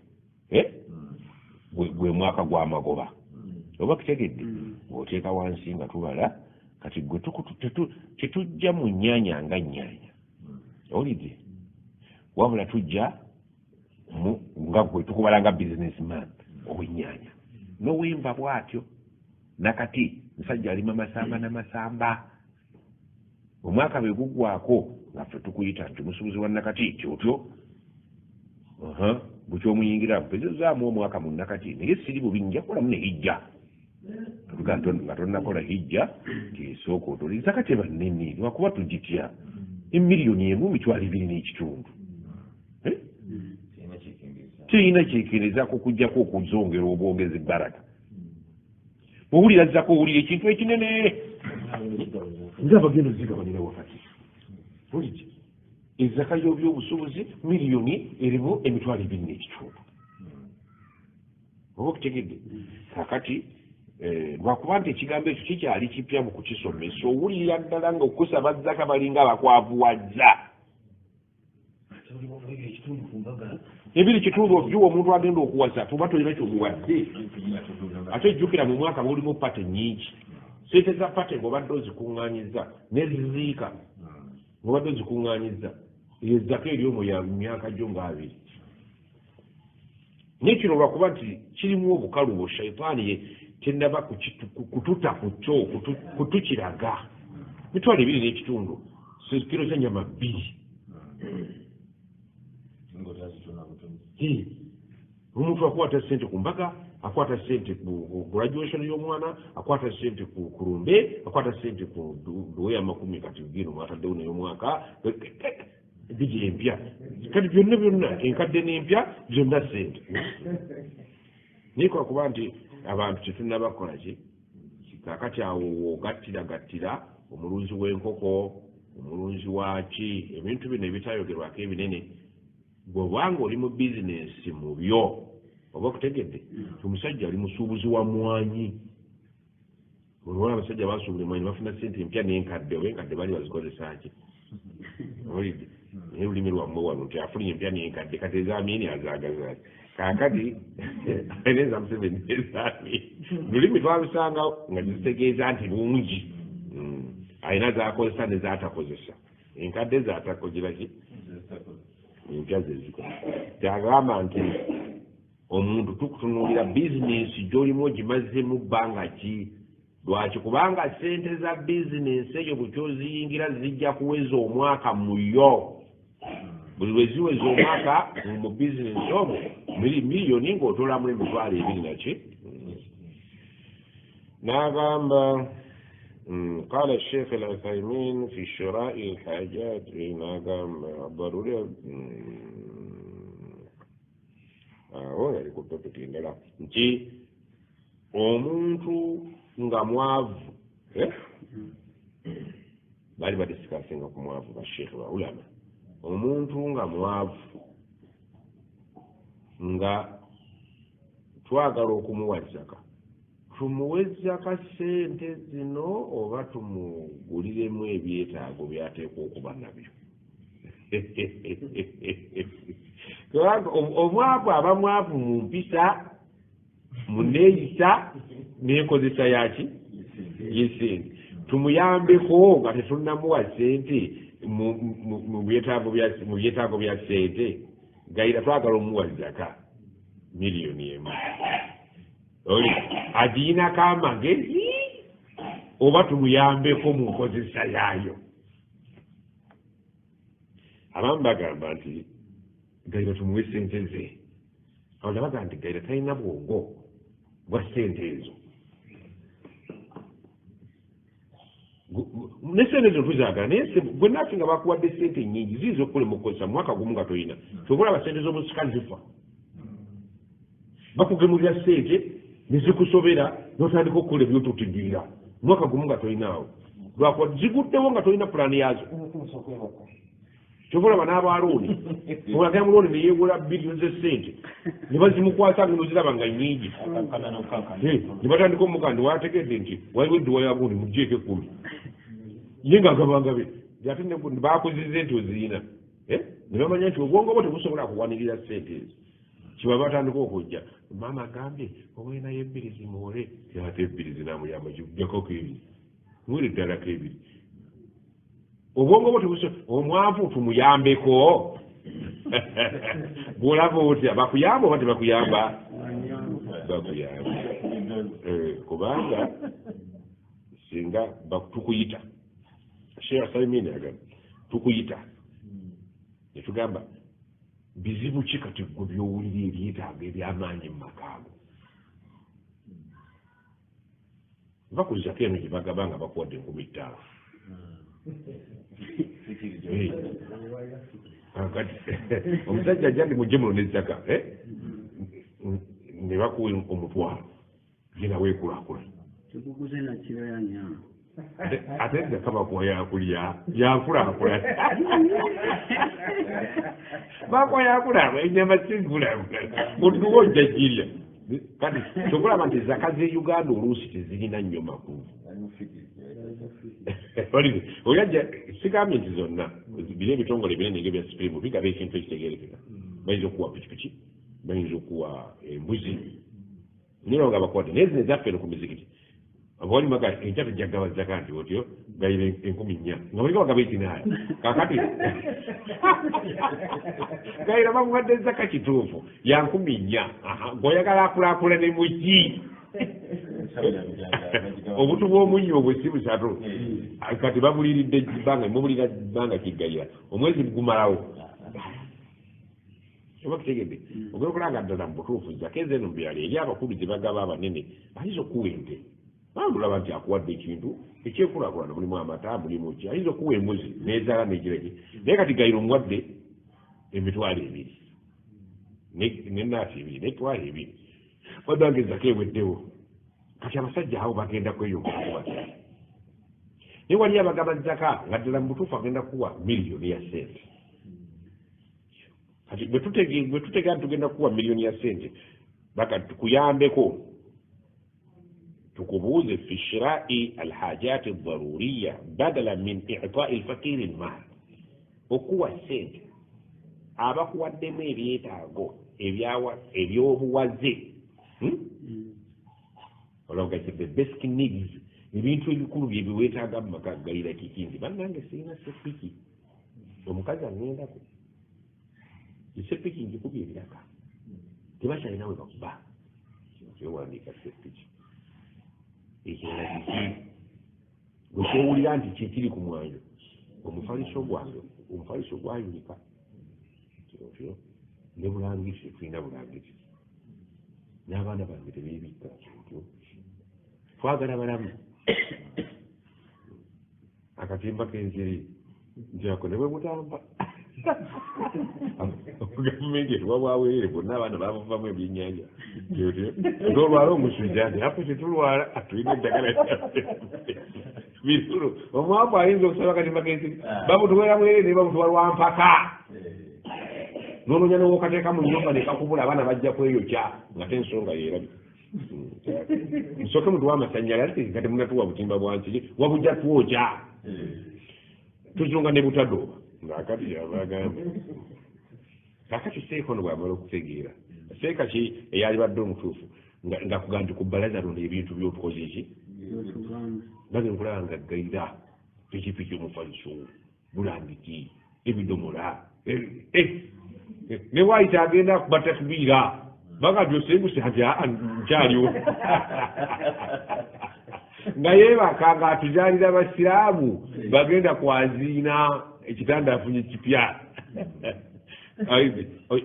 gwe mwaka gw'amagoba oba kitegedde ng'oteeka wansi nga tubala kati gwe tetujja mu nnyaanya nga nnyaanya owulidde Wabula tujja nga gwe tukubala nga businessman ow'ennyaanya n'ow'enva bw'atyo. Nakati musajja alima masamba na masamba, omwaka bwe guggwako nga ffe tukuyita nti musuubuzi wa nakati kyotyo bukyomuyingira mpezezaamu omwaka mu nakati, naye siri bubi nja kukolamu ne hijja. Nga tonnakola hijja tisooka otole zaka teba nnene lwakuba tugitya emiliyoni emu 225,000 Kirina kyekerezako okuggyako okuzongera obwongezi baraka. Bw'owulira zaka owulira ekintu ekinene nga bagenda ozigabanira wakati. Owulidde? Ezaka y'ebyobusuubuzi miliyoni erimu 225,000. Oba okutegedde? Kaakati lwakuba nti ekigambo ekyo kikyali kipya mu kukisomesa, owulira ddala nga okusaba zaka balinga abakwavuwazza. Ebiri kitundu obyuwa omuntu agenda okuwasa tuba tolina kyomuwadde. Ate jjukira mu mwaka mulimu pate nnyingi. Ssente za pate ng'obadde ozikuŋŋaanyiza n'eziziika ng'obadde ozikuŋŋaanyiza, eyo zaka eri omwo ya myaka gyo nga 2. N'ekiro lwakuba nti kirimu obukalubo, shaitaani ye tennaba kututa ku kyo, kutukiraga. 225,000 kiro kya nnyama 2. Omuntu akwata ssente ku mbaga, akwata ssente ku graduation y'omwana, akwata ssente ku kulumbe, akwata ssente ku duwe amakumi kati gino mwataddewo n'ey'omwaka bigi empya. Kati byonna byonna enkadde n'empya byonna ssente. Naye lwakuba nti abantu tetunnaba kukola ki, kaakati awo w'ogattira omulunzi w'enkoko, omulunzi wa ki, ebintu bino ebitayogerwako ebinene. Bw'obanga oli mu bizinensi mu byo, oba okutegedde omusajja ali musuubuzi wa mwanyi. Olwala abasajja basuubula emwanyi bafuna ssente empya n'enkadde, oba enkadde baali bazikozesa ki? Owulidde? Naye olulimi lwammwe wano nti afunye empya n'enkadde, kati ez'Amiini azaagaza ki? Kaakati eza Museveni n'ez'Amiini lulimi twalusangawo nga zitegeeza nti bungi. Alina z'akozesa ne z'atakozesa, enkadde z'atakogira ki, empya ze zikola. Kyagamba nti omuntu tukutunuulira bizinensi gy'olimu ogimazeemu bbanga ki? Lwaki? Kubanga ssente za bizinensi eyo bwe kyoziyingira zijja kuweza omwaka mu yo. Buli lwe ziweza omwaka mu bizinensi omwo miliyoni ng'otoolamu 20,000 naki. N'agamba قال الشيخ العثيمين في شراء الحاجات n'agamba ضروري awo yali ku topic endala nti omuntu nga mwavu, baali badiscussinga ku mwavu basheekhe ba ulama. Omuntu nga mwavu nga twagala okumuwa zaka, tumuwe zaka ssente zino oba tumuguliremu ebyetaago by'ateekwa okuba nabyo? Kubanga omwavu aba mwavu mu mpisa, mu neeyisa n'enkozesa yaki y'essente. Tumuyambeko nga tetunnamuwa ssente mu byetaago bya ssente. Gayira twagala omuwa zaka miliyoni 1, oli agiyinako amagezi oba tumuyambeko mu nkozesa yaayo? Abamu bagamba nti gayira tumuwe ssente ze, abalala bagamba nti gayira talina bwongo bwa ssente ezo. Ne ssente ezo tuzaagala, naye gwe naffe nga bakuwadde ssente nnyingi ziyinza okukulema okukozesa mu mwaka gumu nga toyina. Kyova olaba ssente z'omusika zifa, bakugemulira ssente ne zikusobera n'otandika okukola ebyotutiddira mwaka gumu nga toyinaawo, lwakuba ziguddewo nga tolina pulaani yaazo. Kyova olaba n'abalooni olagala mu looni neyeewola biliyoni z'essente ne bazimukwasa nga noziraba nga nnyingi, ne batandika omuga nti wategedde nti waliwo edduwa ya gundi muggyeko 10, ye ng'agabangabe ate bakuzize nti ozirina, ne bamanya nti obwongo bwo tebusobola kuwanirira ssente ezo. Kiba batandika okujja, maama agambye owenayo 2 zimuwole, ate 2 zinamuyamba kiggyako 2 mwere ddalako 2. Obwongo bwo tebusobola. Omwavu tumuyambeko. Bw'olaba otya, bakuyamba oba tebakuyamba? Bakuyamba. Kubanga singa tukuyita, Sheikh Salimini agamba tukuyita ne tugamba bizibu ki kati ggwe by'owulira ebyetaago eby'amaanyi mu makaago. Va ku zaka eno gye bagaba nga bakuwadde 5,000. Kati omusajja ajja ndi mujje muno ne zaka ne bakuwa 500 genda weekulaakulanye. Tekuguze na kiro ya nyama. Ate zaka bakuwa yakulya yakulaakulanya. Bakuwa yakulaakulanya ennyama si nkulaakulanya mudduwo ojja girya. Kati tokulaba nti zaka z'e Uganda oluusi tezirina nnyo makulu. Oyajja sigambye nti zonna biri ebitongole ebinene ng'ebya Supreme bigaba ekintu ekitegeerekeka. Bayinza okuwa pikipiki, bayinza okuwa embuzi, naye nga bakuwadde. Naye zino ezaffe eno ku mizikiti abawalimaga enkya tujja kugaba zaka nti otyo gayira 4,000 nga balinga bagaba ekinaaya. Kaakati gayira bamuwadde zaka kituufu ya 4,000. Gw'oyagala akulaakulane mu ki? Obutu bw'omunnyo obwo si busatu. Kati babuliridde bbanga, mubulira bbanga kiggayira omwezi gumalawo. Oba kitegedde? Ogenda okulanga ddala mu butuufu zaka ez'eno mu byalo eri abakulu gye bagaba abanene ayinza okuwa ente. Olaba nti akuwadde ekintu ekyekulaakulana, mulimu amata, mulimu ki, ayinza okuwa embuzi n'ezaala n'ekireki. Naye kati gayira omuwadde 20,000 n'ennaasi 2 n'2,000 wadde nga ezaka eweddewo. Kati abasajja abo bagenda kweyongera kubatya. Naye wali abagaba zaka nga ddala mu butuufu agenda kuwa miliyoni ya ssente. Kati bwe tutegeera nti tugenda kuwa miliyoni ya ssente, baka tukuyambeko tukubuuze fi shirai alhajati aldaruriya badala min itai alfakiri almal. Okuwa ssente abakuwaddemu ebyetaago ebyobuwaze, olaba the basic needs, ebintu ebikulu bye biweetaaga mu maka gayira kiki nti bannange sirina sepiki, omukazi aŋŋendako esepiki ngikubye ebiraka tebakyalina we bakuba. Kyewandiika sepiki ekirala kiki gwe kyowulira nti kikiri ku mwanjo. Omufaliso gwange, omufaliso gwayulika ne bulangiti, tetulina bulangiti n'abaana bange tebeebikka kintu. Twagala balamu. Akatimba k'ensiri nti ako ne bwe butamba gavumenti etuwa bwaweerere bonna abaana babuvamu ebyennyanja. Tolwala omusujja nti afe tetulwala tulina eddagala birulu. Omwavu ayinza okusaba akatimba k'ensiri babutuwera bwerere naye babutuwa lwa mpaka. N'onoonya n'okateeka mu nnyumba ne kakubula abaana bajja kweyokya nga tensonga yeerabika. Nsooke mutuwa amasannyalaze nga temunatuwa butimba bwa nsiri wabujja twokya. Tuzunga ne butadooba ng'akati yabagamba. Kaakati seeka ono bw'amala okutegeera seeka ki eyalibadde omutuufu nga kugamba nti ku bbalaza luno ebintu by'otukoze ki bagenda okulaba nga gayira pikipiki omufaliso bulangiti ebidomola ne waayita agenda akuba takbiira baga nti osenguse nti nkyaliwo nga yeebaka ng'atuzaalira basiraamu bagenda kwaziina ekitanda afunye kipya.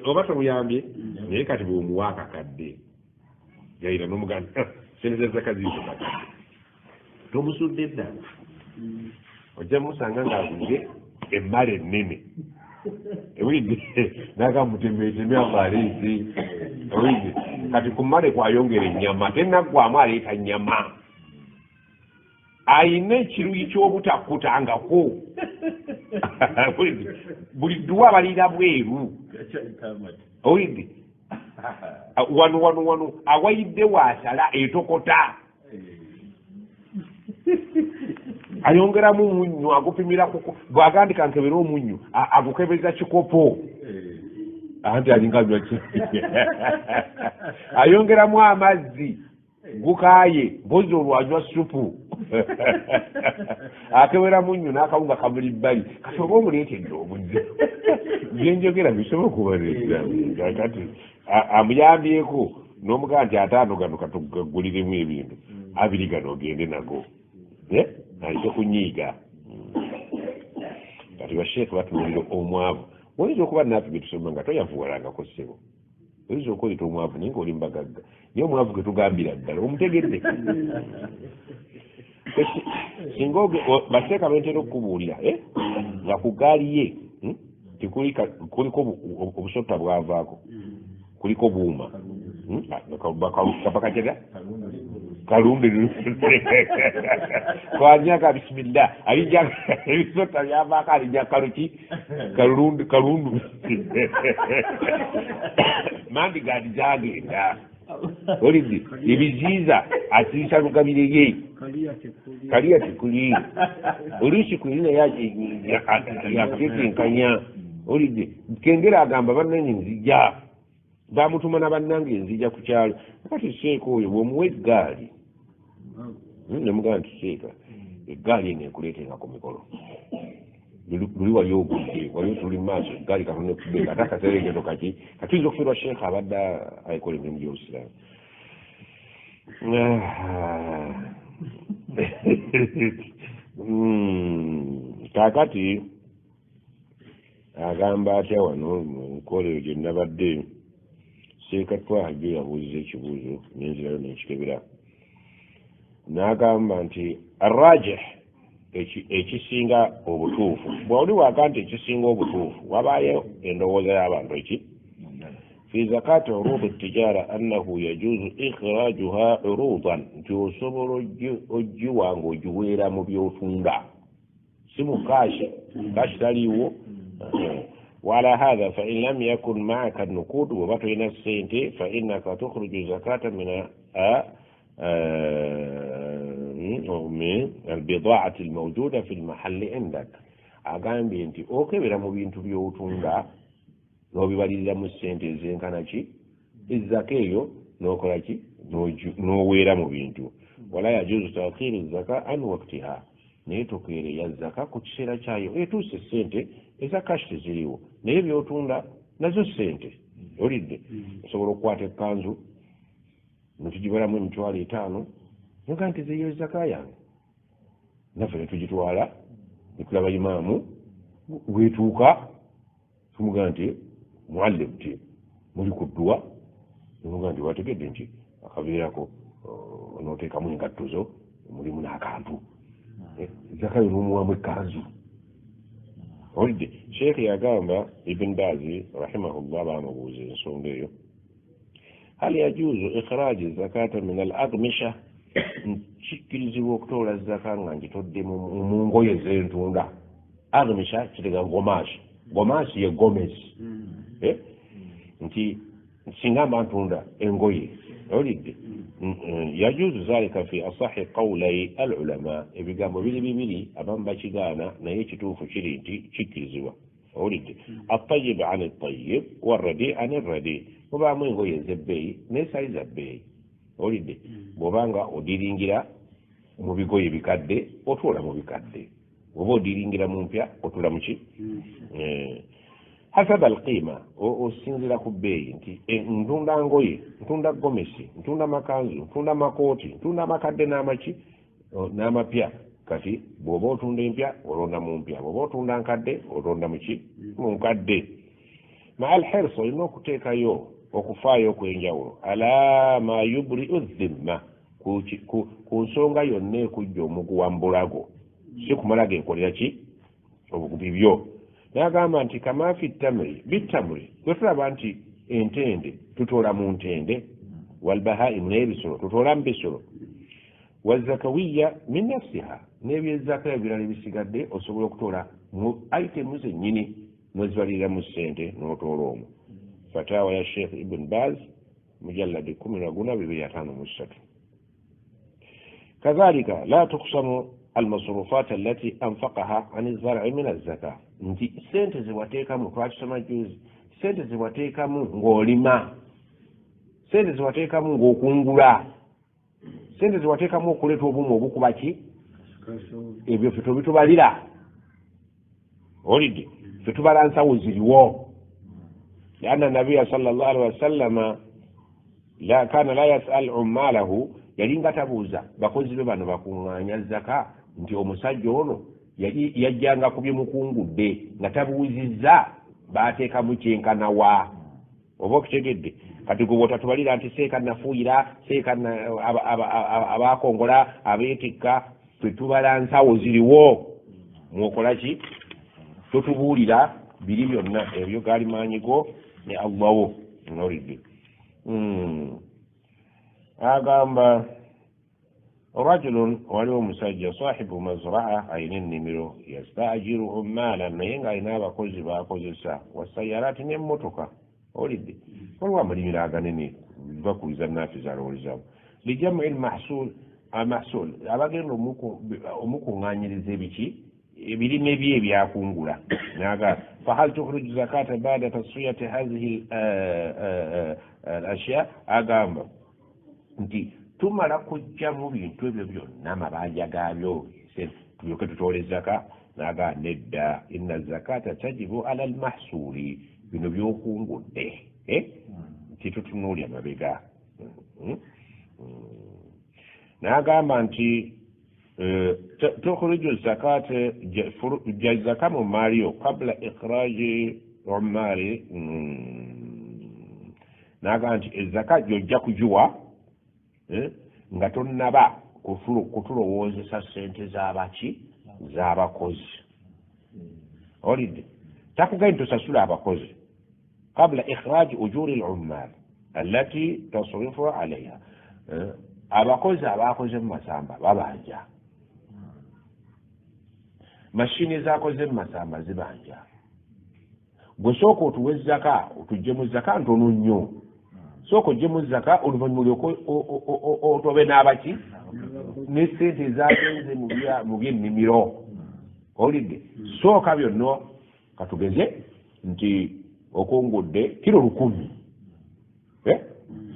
Oba tomuyambye naye kati bw'omuwa akakadde gayira n'omugamba sente za zaka ziizo kakadde tomusudde ddala ojja musanga ng'aguze emmale ennene ewulidde n'agamutemeeteme amaleezi owulidde kati ku mmale kwayongera ennyama tennaggwamu aleeta nnyama. Ayina ekiruyi ky'obutakkutangako buli dduwa abalira bweru owulidde wano wano wano awayidde waasala etokota ayongeramu omunnyo agupimira bw'agandika nkebera omunnyo agukebeza kikopo anti alinga anywa ki ayongeramu amazzi gukaaye mpozi olwo anywa supu. Akebera munnyo n'akawunga kamuli bbali, kati oba omuleetedde obudde. Byenjogera bisobola okuba kati amuyambyeko n'omugamba nti 5 gano katuguliremu ebintu, 2 gano ogende nago, aleke kunyiiga. Kati basheekhe batunuulira omwavu. Oyinza okuba naffe bye tusoma nga toyavuwalangako ssebo, oyinza okweyita omwavu naye ng'oli mubagagga, naye omwavu gwe tugambira ddala omutegedde. Singa baseeka bentera okukubuulira nga ku ggaali ye kuliko obusota bwavaako, kuliko buuma bakajega kalumbe kwanyaka bisimillah alijja ebisota byavaako alijja kaluki kalundu kalundu mandi gadi zagenda olidde ebiziiza asiisa lugabire ye kaliya tekuli oluusi kulina yakutetenkanya olidde kengera agamba bannange nzija bamutuma na bannange nzija ku kyalo. Kati seeka oyo bw'omuwa eggaali nemugamba nti seeka eggaali eno ekuleetenga ku mikolo, luli wali ogudde wali otuli mu maaso eggaali katonda ekubbe ate akaserengeto kaki katuyinza okufiirwa sheekha abadde akola emirimu gy'obusiraamu. Kaakati agamba atya wano mu nkolero gye nabadde seeka Twaha gye yabuuziza ekibuuzo nenzirayo nenkikebera, n'agamba nti arrajih ekisinga obutuufu. Bw'oli waga nti ekisinga obutuufu wabaayo endowooza y'abantu eki fi zakati urudi tijara annahu yajuzu ikhrajuha urudan, nti osobola ogiwa ng'ogiweera mu by'otunda, si mu kaashi, kaashi taliiwo. وعلى هذا فإن لم يكن معك النقود وبطن السنت فإنك تخرج زكاة من البضاعة الموجودة في المحل عندك. Agambye nti okebera mu bintu by'otunda n'obibalirira mu ssente ezenkana ki ezzaka eyo n'okola ki n'oweera mu bintu. Wala yajuzu taakhiru zaka an waktiha, naye tokeereya zaka ku kiseera kyayo etuuse ssente eza kashi teziriwo naye by'otunda nazo ssente. Olidde osobola okukwata ekkanzu netugibalamu 50,000 nga nti zeyo zaka yange, naffe netugitwala netulaba imaamu wetuuka tumugamba nti muallimu ti muli ku dduwa, nemugamba nti wategedde nti akaveerako onooteekamu engatto zo mulimu n'akantu zaka yo n'omuwamu ekkanzu. Olidde sheekhe yagamba Ibn Bazi rahimahullah bamubuuza ensonga eyo, hal yajuzu ikhraji zakata min al agmisha, kikkirizibwa okutoola zaka nga ngitodde mu ngoye z'entunda. Agmisha kitegeeza gomaasi, gomaasi ye gomesi, nti singa mba ntunda engoye. Olidde yajuzu zalika fi asahi qawlai al ulama, ebigambo biri bibiri abamu bakigaana naye ekituufu kiri nti kikkirizibwa. Olidde atayib an atayib warradi an arradi, mubaamu engoye ez'ebbeeyi n'esali za bbeeyi. Olidde bw'obanga odiringira mu bigoye bikadde otuula mu bikadde, bw'oba odiringira mu mpya otuula mu ki hasaba alqima, osinziira ku bbeeyi nti ntunda ngoye, ntunda gomesi, ntunda makanzu, ntunda makooti, ntunda amakadde n'amaki n'amapya. Kati bw'oba otunda empya olonda mu mpya, bw'oba otunda nkadde olonda mu ki mu nkadde. Maa alhirs, olina okuteekayo okufaayo okw'enjawulo ala ma yubriu dhimma, ku nsonga yonna ekujja omuguwa mbulago, si kumala genkolera ki bibyo. N'agamba nti kama fi tamri bitamri, bwe tulaba nti entende tutoola mu ntende, walbahaimu n'ebisolo tutoola mu bisolo, wazakawiya min nafsiha, n'ebyezaka ebirala ebisigadde osobola okutoola mu itemu zennyini n'ozibalirira mu ssente n'otoola omwo. Fatawa ya Sheikh Ibn Baz mujalladi 14 253. Kadhalika la tuqsamu almasrufat allati anfaqaha an az-zar'i min az-zaka, nti ssente zewateekamu twakisoma juzi, ssente zewateekamu ng'olima, ssente zewateekamu ng'okungula, ssente zewateekamu okuleeta obumu obukuba ki Ebyo ffe tobitubalira. Olidde ffe tubala nsawo ziriwo. Lianna nabiya sallallahu alaihi wasallama la kana la yasal ummalahu, yalinga tabuuza bakozi be bano bakuŋŋaanya zaka nti omusajja ono yali yajjanga ku byemukungudde nga tabuuzizza baateekamu kyenkanawa. Oba okitegedde? Kati gwe bw'otatubalira nti seeka nafuuyira, seeka abaakongola, abeetikka, ffe tubala nsawo ziriwo. Mwokola ki? Totubuulira biri byonna ebyo gaali maanyi go ne Allawo. Nolidde agamba rajulun, waliwo omusajja sahibu mazraa, alina ennimiro, yastaajiru ummaala, naye ng'alina abakozi b'akozesa, wasayaraati n'emmotoka. Olidde waliwo amalimiro aganene bakuliza naafiza alowoozamu lijamui lmahsul amahsul, abagenda omukuŋŋaanyiriza ebiki ebirime bye ebyakungula. Naga fahal tukhriju zakata bada tasfiyati hazihi al ashya, agamba nti tumala kujjamu bintu ebyo byonna amabanja gaabyo tulyoke tutoole zaka. Naga nedda, inna zakata tajibu ala almahsuli, bino byokungudde nti tutunuulya mabega. N'agamba nti tukhriju zakate zaka mu maaliyo qabla ikhraji ummaali. N'agamba nti ezaka gy'ojja kugiwa nga tonnaba kutulowoozesa ssente z'abaki z'abakozi. Olidde takugambye nti tosasula abakozi qabla ikhraji ujuri al-ummal allati tasrifu alayha. Abakozi abakoze mu masamba babanja, mashini zakoze mu masamba zibanja. Gwe sooka otuwe zaka, otuggyemu zaka ntono nnyo. Sooka oggyemu zaka oluvannyuma olyoke otobe n'abaki ne ssente ezagenze mu by'ennimiro. Olidde sooka byonna katugeze nti okungudde kiro 1000,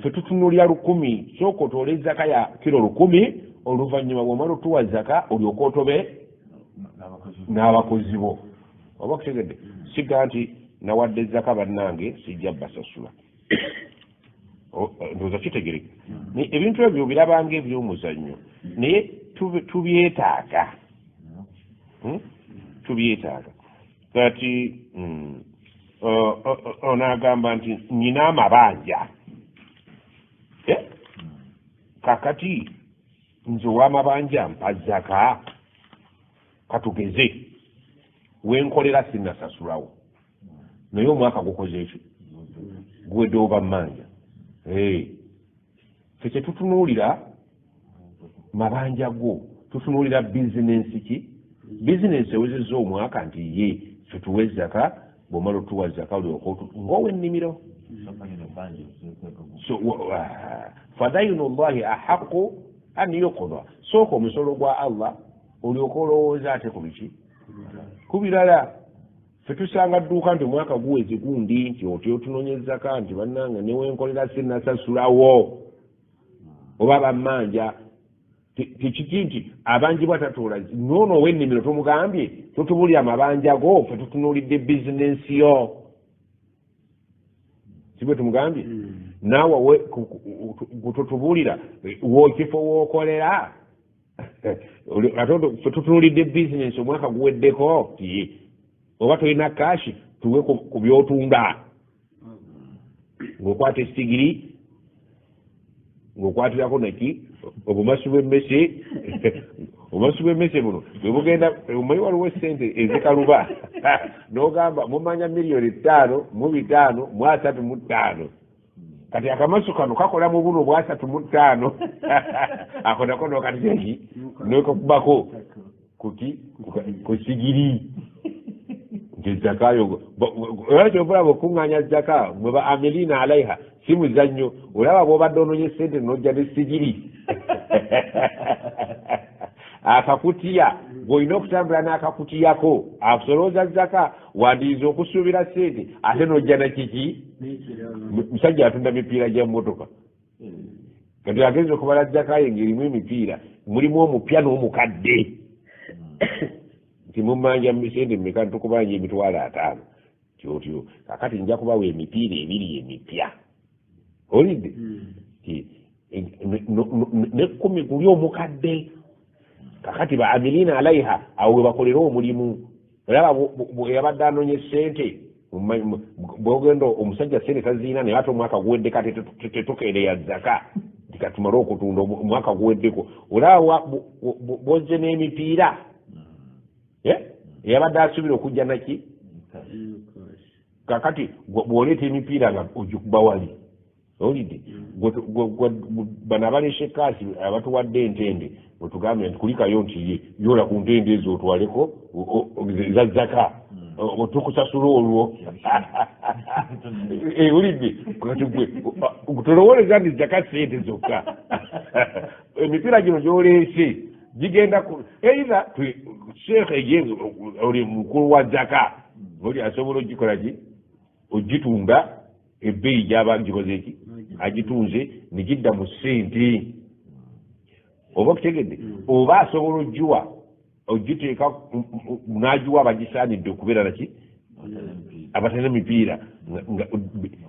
ffe tutunuulira 1000. Sooka otoole zaka ya kiro 1000, oluvannyuma bw'omala otuwa zaka olyoke otobe n'abakozi bo. Oba okutegedde? Siga nti nawadde zaka bannange sijja basasula. Ndowooza kitegereka. Ebintu ebyo birabanga eby'omuzannyo, naye tubyetaaga. Tubyetaaga. Kati ono agamba nti nnyina amabanja, kakati nze ow'amabanja mpa zaka, katugeze wenkolera sinnasasulawo, naye omwaka gukoze eki guwedde oba mmanja. Ffe kyetutunuulira mabanja go, tutunuulira bizinensi ki? Bizinensi ewezezza omwaka nti ye ffe tuwe zaka, bw'omala otuwa zaka olyoke ng'ow'ennimiro. Fadainu llahi ahaqu an yuqda, sooka omusolo gwa Allah olyoke olowooza ate ku biki ku birala. Ffe tusanga dduuka nti omwaka guweze gundi nti otyo otunoonyezaka nti bannange newenkolera sinnasasulawo oba bammanja. Tekiki nti abanjibwa tatoola noono ow'ennimiro tomugambye totubulira amabanja go, ffe tutunuulidde bizinensi yo. Si bwe tumugambye? Naawe totubulira w'ekifo w'okolera, ate ffe tutunuulidde bizinensi omwaka guweddeko tiye oba tolina kashi tuwe ku by'otunda, ng'okwata essigiri ng'okwatirako naki obumasu bw'emmese. Obumasu bw'emmese buno bwe bugenda, omanyi waliwo essente ezikaluba n'ogamba mumanya 5,000,000 mu 500 mu 35. Kati akamasu kano kakola mu buno bwa 35, ako nako n'okateki n'okakubako kuki ku sigiri nti zakayo. Era kyova olaba okuŋŋaanya zaka mwe ba amilina alaiha si muzannyo. Olaba bw'obadde onoonya essente n'ojja n'essigiri akakutiya, bw'olina okutambula n'akakutiyako asolooza zaka, wandiyinza okusuubira ssente ate n'ojja na kiki? Musajja atunda mipiira gya mmotoka, kati agenza okubala zaka ye ng'erimu emipiira, mulimu omupya n'omukadde. Nti mumanja sente mmeka? Tukubanja 500,000. Kyotyo kakati nja kubawa emipiira 2 emipya. Olidde? Ne 10 guli omukadde. Kakati ba amilina alaiha awo we bakolera omulimu. Olaba yabadde anonye ssente, bwogenda omusajja ssente taziina, naye ate omwaka guweddeko ate tetukeereya zaka tikatumale okutunda omwaka guweddeko. Olaba bwozze n'emipiira eyabadde asuubira okujja naki? Kakati bw'oleeta emipiira nga ogikuba wali. Olidde? Bano abaleese kaasi abatuwadde entende wetugambe nti kulikayo nti ye yola ku ntende ezo otwaleko za zaka tukusasula olwo. Olidde? Kati gwe tolowoleza nti zaka ssente zokka. Emipiira gino gy'oleese gigenda either sheekh eye oli mukulu wa zaka oli asobola ogikola ki? Ogitunda ebbeeyi gy'aba gikoze ki? Agitunze ne gidda mu ssente. Oba okitegedde? Oba asobola ogiwa ogiteeka n'agiwa abagisaanidde okubeera naki? Abatalina mipiira.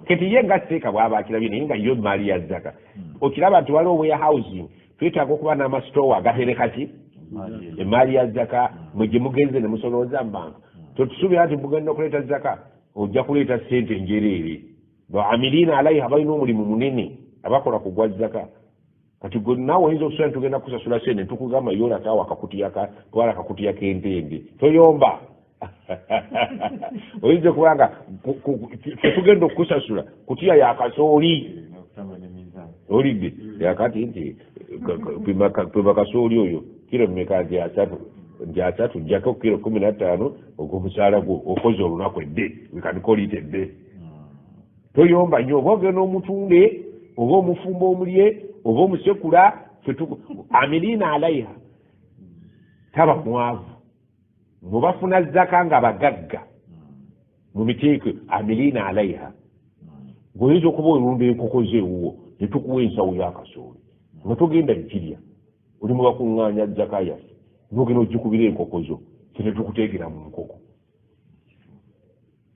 Kati ye nga sseeka bw'aba akirabye naye nga yo maali ya zaka. Okiraba nti waliwo warehousing, twetaaga okuba n'amasitoowa agatereka ki? Emaali ya zaka. Mwe gye mugenze ne musolooza mu bantu. Totusuubira nti mugenda okuleeta zaka, ojja kuleeta ssente njereere. Ba amilina alaiha balina omulimu munene abakola ku gwa zaka. Kati gwe naawe oyinza okusula nti tugenda kusasula ssente, tukugamba yoolako awo akakutiya twala akakutiya k'entende. Toyomba. Oyinza okuba nga tetugenda okukusasula kutiya ya kasooli. Olidde? Yakati nti pima kasooli oyo kiro mmeka? Nti 30. Nti 30 jjako kiro 15 ogw'omusaala gwo okoze olunaku edde. We can call it a day. Toyomba nnyo, oba ogenda omutunde oba omufumbo omulye oba omusekula. Amilina alaiha taba mwavu. Mubafuna zaka nga bagagga mu miteeko amilina alaiha. Gweoyinza okuba olunda enkoko ze ewuwo ne tukuwa ensawo y'akasooli nga togenda girya, oli mu bakuŋŋaanya zaka yaffe n'ogenda ogikubira enkoko zo, ffe ne tukuteekera mu nkoko.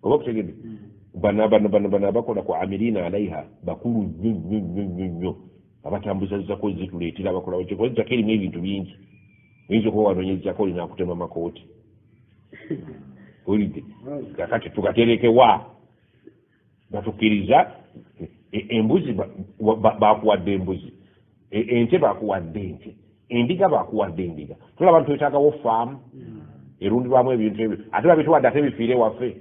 Oba okutegedde? Bano bano bano bano abakola ku amilina alaiha bakulu nnyo nnyo nnyo nnyo nnyo, abatambuza zako zituleetera abakola kuba zaka erimu ebintu bingi. Oyinza okuba wanoonya zaka olina akutema makooti. Olidde? Kakati tugaterekewa batukkiriza embuzi bakuwadde embuzi, ente bakuwadde ente, endiga bakuwadde endiga. Tulaba nti twetaagawo faamu erundirwamu ebintu ebyo, ate babituwadde ate bifiire waffe.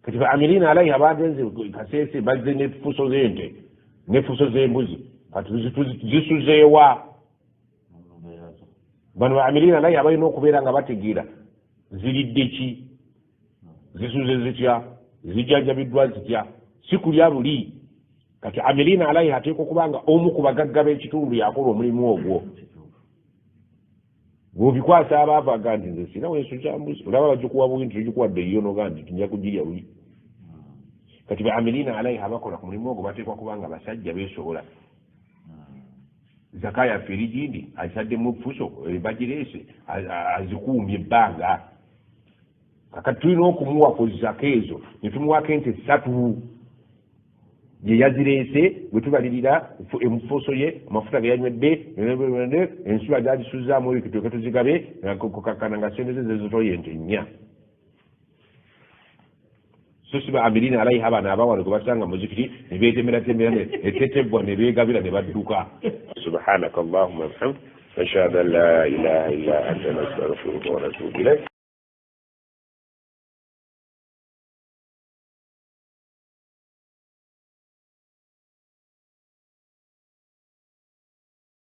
Kati ba amilina alaiha bagenze Kasese bazze n'effuso z'ente n'effuso z'embuzi, kati zisuzeewa? Bano ba amilina alaiha balina okubeera nga bategeera ziridde ki, zisuze zitya, zijjanjabiddwa zitya, si kulya luli. Kati amilina alaiha ateekwa okuba nga omu ku bagagga b'ekitundu yakola omulimu ogwo. Bw'obikwasa abaava aga nti nze sirina wensuza mbuzi, olaba bagikuwa buwi nti togikuwadde yo noga nti nja kugirya luli. Kati ba amilina alaiha bakola ku mulimu ogwo bateekwa kuba nga basajja beesobola. Zaka yaffe eri gindi asaddemu fuso bagireese azikuumye ebbanga. Kakati tulina okumuwa ku zaka ezo ne tumuwako ente 3 gye yazireese bwe tubalirira enfuso ye, amafuta ge yanywedde, ensula gy'agisuzaamu ebyo tulyoke tuzigabe kukakkana nga ssente ze zezitoye ente 4. So si ba amirina alaiha bano abawano gwe basanga muzikiti ne beetemeratemera etetebwa ne beegabira ne badduka. Subhanaka Allahumma wa bihamdika, ashhadu an la ilaha illa anta, nastaghfiruka wa natubu ilayk.